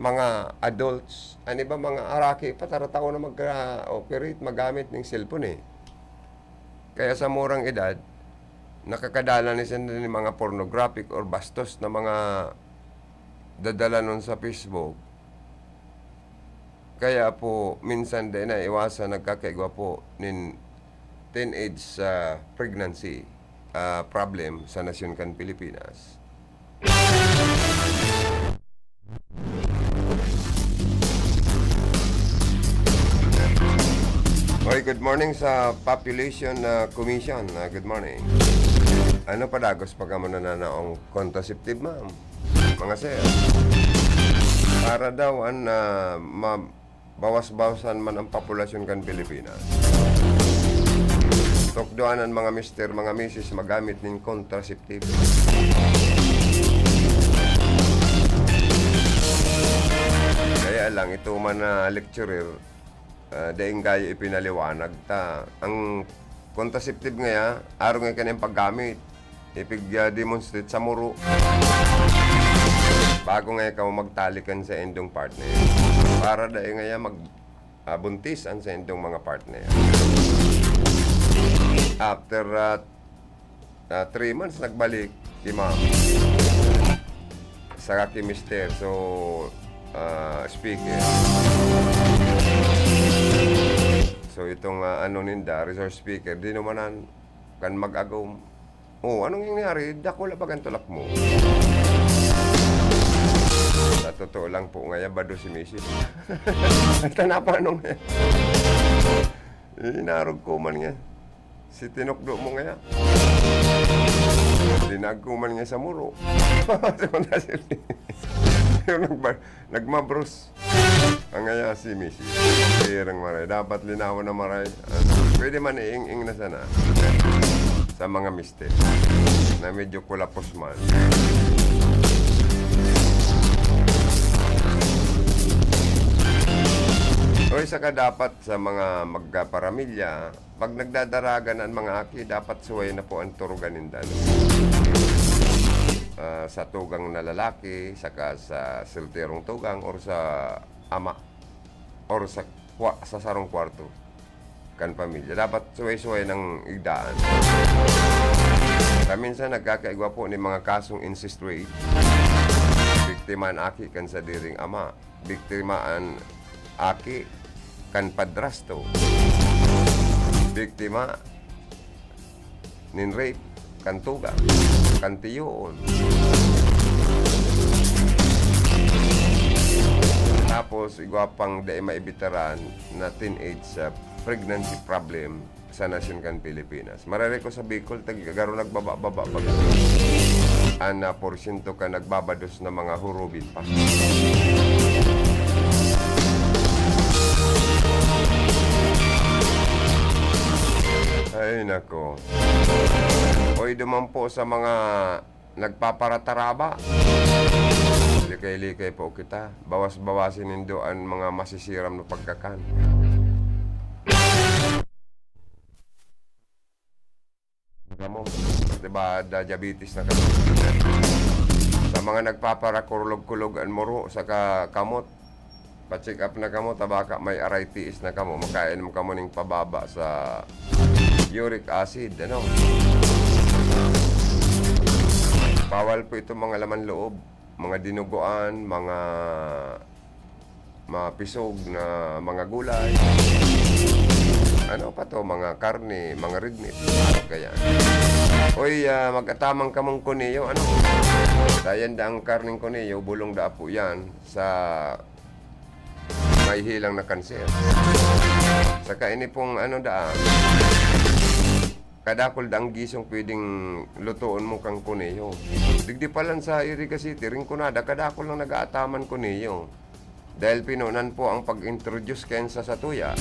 mga adults, an iba mga araki pa, taratao na mag-operate, magamit ning cellphone eh. Kaya sa murang edad, nakakadala na sila nin mga pornographic or bastos na mga dadalanon sa Facebook. Kaya po, minsan dai naiwasan nagkakaigwa po nin teenage, ah, pregnancy, ah, problem sa nasyon kan Pilipinas. Oy, good morning sa Population, ah, Commission. Ah, good morning. Ano, padagos pa kamo nananaong contraceptive, ma'am? Mga sir, para daw an, ah, ma-, bawas-bawasan man ang populasyon kan Pilipinas. Tukdoan an mga mister, mga misis magamit nin contraceptive. Kaya lang, ito man na lecturer, ah, daing gayo ipinaliwanag ta. Ang contraceptive ngaya, arog ngaya kan iyang paggamit. Ipig, ah, demonstrate sa muro. Bago ngaya kamo magtalikan sa indong partner. Para dai ngaya mag, ah, buntis an sa indong mga partner. After, ah, ah, three months, nagbalik si ma'am. Saka ki mister. So, ah, speaker. So, itong, ah, ano ninda, resource speaker, dinumanan kan mag-agom. "Oh, anong nangyari? Dakula ba kan tulak mo?" Sa totoo lang po, ngaya bado si misis. Ito na, paano ngaya? Eh, inarog ko man nga. Si tinukdo mo ngaya. Dinag ko man nga sa muro. Yung nagba-, nagmabros. Ang ngaya si misis. Pirang maray. Dapat linawan na maray. Ah, pwede man iing-ing na sana sa mga mister na medyo kulapos man. O, isa ka dapat sa mga magkaparamilya, pag nagdadaragan an mga aki, dapat suway na po an turugan ninda, no? Ah, sa tugang na lalaki, saka sa solterong tugang, or sa ama, or sa kwa-, sa sarong kwarto kan pamilya. Dapat suway-suway nang igdaan. Sa minsan, nagkakaigwa po nin mga kasong incest rape. Biktima an aki kan sadiring ama. Biktima an aki kan padrasto. Biktima nin rape kan tugang, kan tiyoon. Tapos, igwa pang dai maibitaran na teenage, ah, pregnancy problem sa nasyon kan Pilipinas. Marari ko sa Bicol, tag-, garo nagbaba-baba pa an, ah, porsyento kan nagbabados na mga hurubin pa. Ay, nako. Oy, duman po sa mga nagpaparataraba. Likay-likay po kita. Bawas-bawasin nindo an mga masisiram na pagkakan. Kamo, diba, da diabetes na kamo. Sa mga nagpaparakurlog-kulog an muro saka kamot, pa-check up na kamo, ta baka may arthritis na kamo, makainom kamo ning pababa sa uric acid, ano? Bawal po itong mga laman loob, mga dinuguan, mga mapisog na mga gulay. Ano pa to? Mga karne, mga red meat. Kaya, oy, ah, mag-ataman kamong kuneyo, ano? Dayan da ang karneng kuneyo, bulong da po yan sa may hilang na kanser. Saka ini pong ano da, kadakul da ang gisong pwedeng lutoon mo kang kuneyo. Digdi pa lang sa Iriga City, Rinconada, kadakul lang nag-aataman kuneyo. Dahil pinunan po ang pag-introduce kayan sa satuya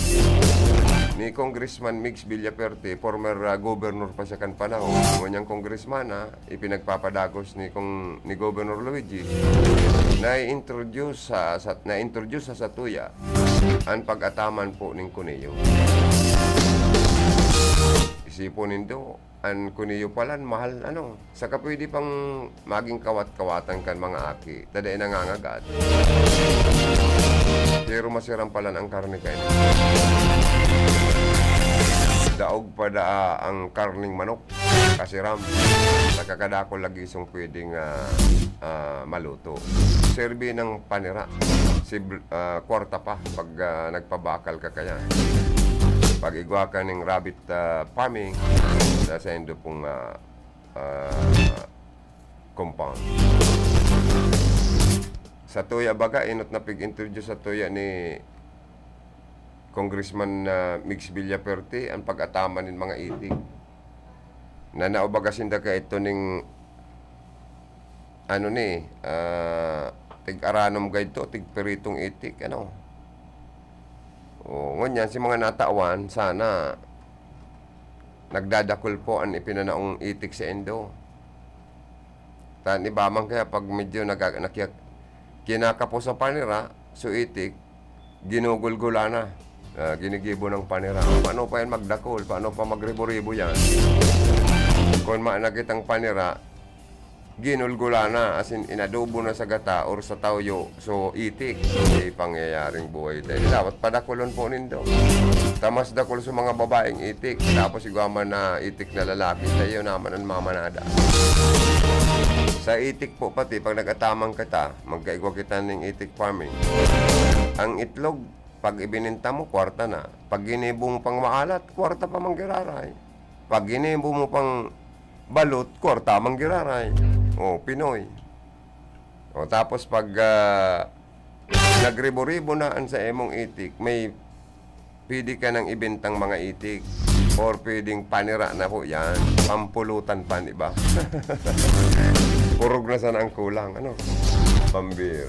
ni Congressman Migs Villaperte, former, ah, governor pa siya kan panahon. Ngunyan congressman, ah, ipinagpapadagos ni Cong-, ni Governor Luigi, na-introduce sa, sa, na-introduce sa satuya an pag-ataman po ning kuneyo. Isipon nindo, an kuniyo palan mahal, ano, saka pwede pang magin kawat-kawatan kan mga aki, ta dai nangangagat. Pero masiram palan an karne kaini. Daog pa daa an karneng manok, kasiram. Saka kadakul lagi song pwedeng, ah, ah, maluto. Serbi ng panira, sib-, ah, kwarta pa pag, ah, nagpabakal ka kaya. Pag igwa ka ning rabbit, ah, farming, sa saindo pong, ah, ah, compound. Sa tuya baga, enot na pig-introduce sa tuya ni Congressman, ah, Migs Villafuerte an pag-ataman nin mga itik. Nanao baga sinda kaito ning, ano ni, ah, tig-aranom gayto, tigpiritong itik, ano. O, ngunyan, si mga natawan, sana nagdadakul po an ipinanaong itik saindo. Ta an iba man kaya pag medyo naga-, nakiyak-, kinakapos sa panira, so itik, ginugulgula na. Ah, ginigibo ng panira. Paano pa yan magdakul? Paano pa magribo-ribo yan? Kung maana kitang panira, ginulgula na, as in, inadobo na sa gata or sa tawyo, so itik. May pangyayaring buhay tayo. Dapat padakulon po nindo. Ta mas dakul sa mga babaeng itik. Tapos igwa man na itik na lalaki, tayo naman ang mamanada. Sa itik po pati, pag nag-ataman kita, magkaigwa kita ning itik farming. Ang itlog, pag ibininta mo, kwarta na. Pag ginibo mo pang maalat, kwarta pa manggiraray. Pag ginibo mo pang balot, kwarta manggiraray. O, Pinoy. O, tapos pag, ah, nagribo-ribo na an sa imong itik, may pwede ka nang ibentang mga itik or pwedeng panira na po yan. Pampulutan pa, di ba? Kurog na sana ang kulang, ano? Pambira.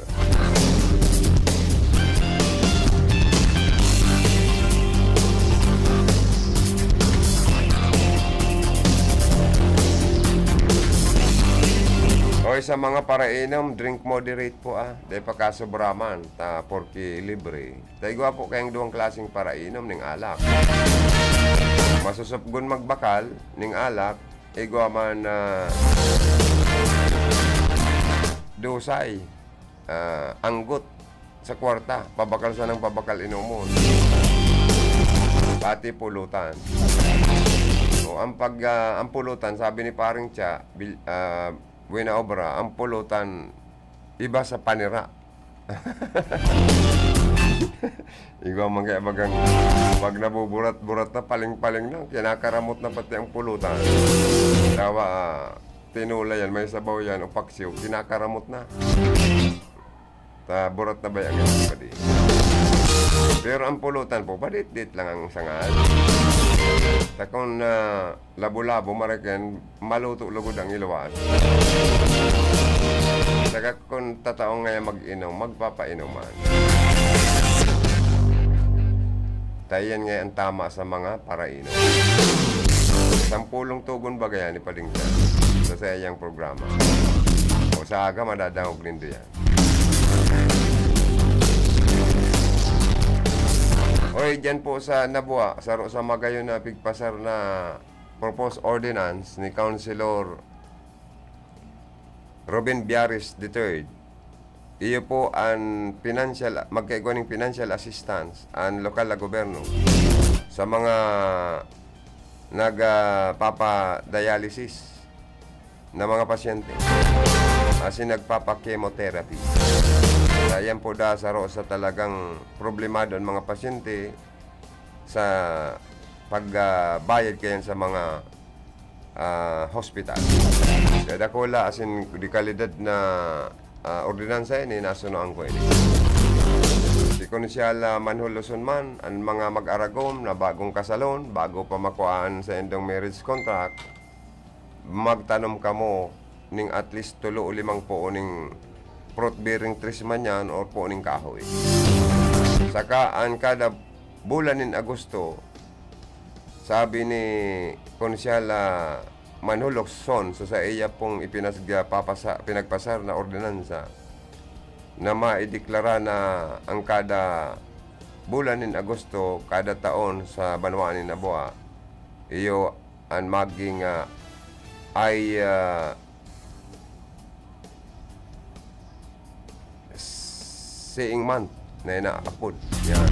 Oy, sa mga parainom, drink moderate po, ah. Dai pa kasobra man, ta, porke libre. Ta igwa po kayong duwang klaseng parainom ning alak. Masusupgon magbakal ning alak, igwa man, ah, dusay, ah, anggot sa kwarta, pabakal sanang pabakal inomon. Pati pulutan. O, ang pag, ah, ang pulutan, sabi ni Paring Cha, Bil-, ah, Buena Obra, ang pulutan, iba sa panira. Igwa man kaya bagang, pag nabuburat-burat na, paling-paling na, kinakaramot na pati ang pulutan. Dawa, ah, tinola yan, may sabaw yan, o paksiw, kinakaramot na. Ta, burat na ba yan? Padi. Pero ang pulutan po, padit-dit lang ang sangal. Ta kun, ah, labo-labo, maraken, maluto lugod ang iluwaan. Saka kun tataong ngayon mag-inom, magpapainuman. Ta iyan ngayon ang tama sa mga parainom. Sampulong tugon ba gaya ni Pading Chan sa saiyang programa? O sa aga, madadangog nindo yan. Oy, dyan po sa Nabua, saro sa magayon na pigpasar na proposed ordinance ni Councilor Ruben Biares the third. Iyo po an financial, magkaigwa ning financial assistance an lokal na gobyerno sa mga nagpapa-dialysis na mga pasyente, asin nagpapa-chemotherapy. Kaya yan po da saro sa talagang problemado ang mga pasyente sa pag, ah, bayad kayan sa mga, ah, hospital. Kaya dakula, asin de kalidad na, ah, ordinansa ini, nasunoan ko ini. Si Konsyal, ah, Manhol Luzon man, ang mga mag-aragom na bagong kasalon, bago pa makuhaan sa indong marriage contract, magtanom kamo ning at least tulo o limang puo ning fruit bearing trees man yan or puo ning kahoy. Saka an kada bulan nin Agosto, sabi ni Konsyal, ah, Manhol Luzon, sa saiya pong ipinasga-, papasa-, pinagpasar na ordinansa, na maideklara na ang kada bulan nin Agosto, kada taon sa banwaan nin Nabua, iyo an maging, ah, ay, ah, seeing month na inaapod. Yan.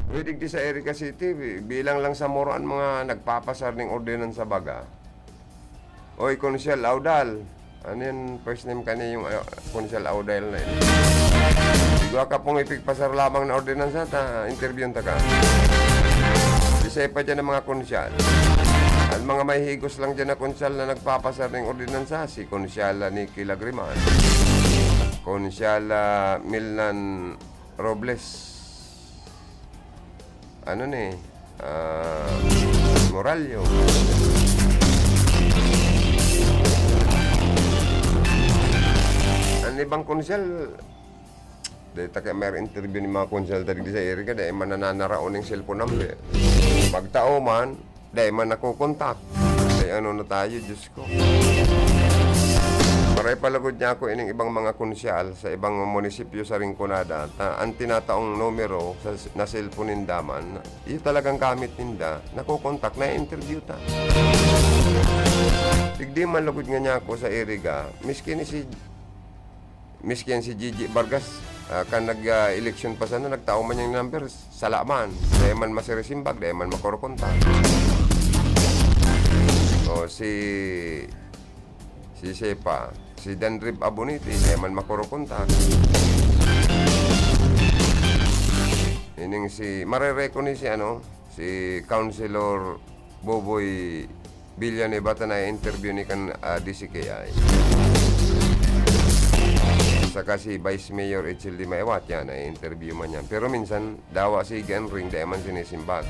Pwede di sa Erica City, bi-, bilang lang sa Moro an mga nagpapasar ning ordinansa baga. Oy, Konsyal Audal. Ano yan? First name ka niya yung, ah, Konsyal Audal na yun. Igwa ka pong ipigpasar lamang na ordinansa, ta, interviewon ta ka. Di sa pa dyan ang mga konsyal. Ang mga may higos lang dyan na konsyal na nagpapasar ning ordinansa, si Konsyal Nicky Lagriman. Konsyal, ah, Milnan Robles. Ano ni? Ah, Morallo. Ang ibang konsyal, dahil ta kaya may interview ni mga konsyal ta digdi sa Erica, dahil man nananaraon ng cellphone number. Pagtao man, dahil man nakokontak. Dahil ano na tayo, Diyos ko. Maray palagod niya ako ining ibang mga konsyal sa ibang munisipyo sa Rinconada, ta, ang tinataong numero sa, na cellphone ninda man, iyo talagang gamit ninda, nakokontak, na-interview ta. Digdi man lugod nga niya ako sa Erica, miski ni si, miski yan si Gigi Vargas, ah, kan nag, ah, eleksyon pa sana, nagtao man yung number, sala man, dahil man masirisimbag, dahil man makokontak. O si, si Sepa, si Danrib Abonite, dahil man makokontak. Ining si, marereko ni si ano, si Councilor Boboy Villanueva ta na-interview ni kan, ah, D C K I. Saka si Vice Mayor Ethel Di Maewat, yan, na-interview man yan. Pero minsan, dawa si Gian Ring, dahil man sinisimbag.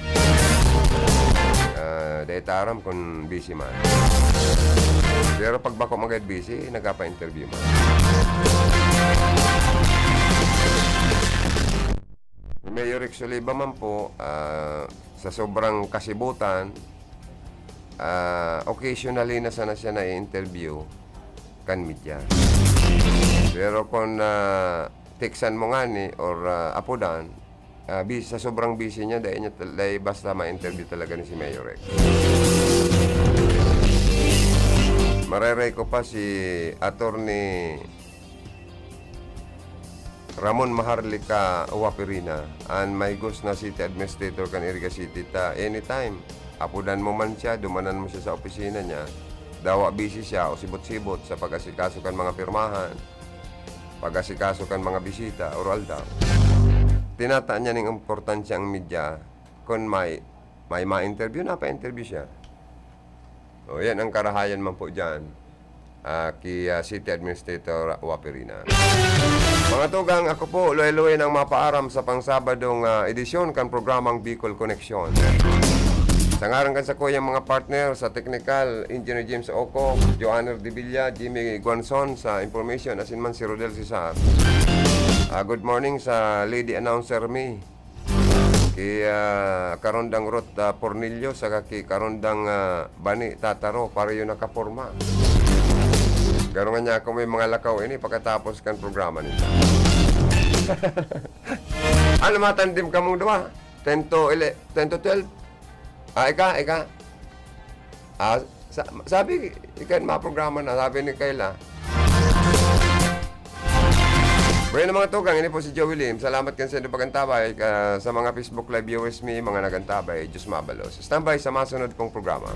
Ah, dahil ta aram kung busy man. Pero pag bako magad busy, nagkapa-interview man. Si Mayor Rex Oliva man po, ah, sa sobrang kasibutan, ah, occasionally na sana siya na-interview kan media. Pero kung, ah, textan mo ngani or, ah, apodan, ah, bi-, sa sobrang busy niya, dahil niya tal-, dahil basta ma-interview talaga ni si Mayor Rex. Marereko pa si Attorney Ramon Maharlika Huapirina, an mahigos na city administrator kan Iriga City ta anytime. Apodan mo man siya, dumanan mo siya sa opisina niya. Dawa busy siya o sibot-sibot sa pag-asikaso kan mga pirmahan, pag-asikaso kan mga bisita, or aldaw. Tinata niya ning importansya ang media kun may, may ma-interview, napa-interview siya. O, yan ang karahayan man po dyan, ah, ki, ah, City Administrator Waperina. Mga tugang, ako po, luway-luway nang mapaaram sa pang-Sabadong, ah, edisyon kan programang Bicol Connection. Sa ngaran kan sakuyang mga partner sa technical, Engineer James Oco, Joanner Divilla, Jimmy Guanzon sa information, asin man si Rodel Cesar. Ah, good morning sa lady announcer mi. Ki, ah, Karondang Ruth, ah, Pornillo, saka ki Karondang, ah, Bani Tataro, pareho nakaporma. Garo nga niya ako may mga lakaw ini pagkatapos kan programa nito. Ano, matandim kamong duwa? Ten to ele-, ten to twelve? Ah, ika, ika. Ah, sa-, sabi, ikan mga programa na, sabi ni Kayla. Bueno, mga tugang, ini po si Joey Lim. Salamat kan sa inyong pag-antabay, ka, sa mga Facebook Live viewers mi, mga nag-antabay, Diyos mabalos. Standby sa masunod kong programa.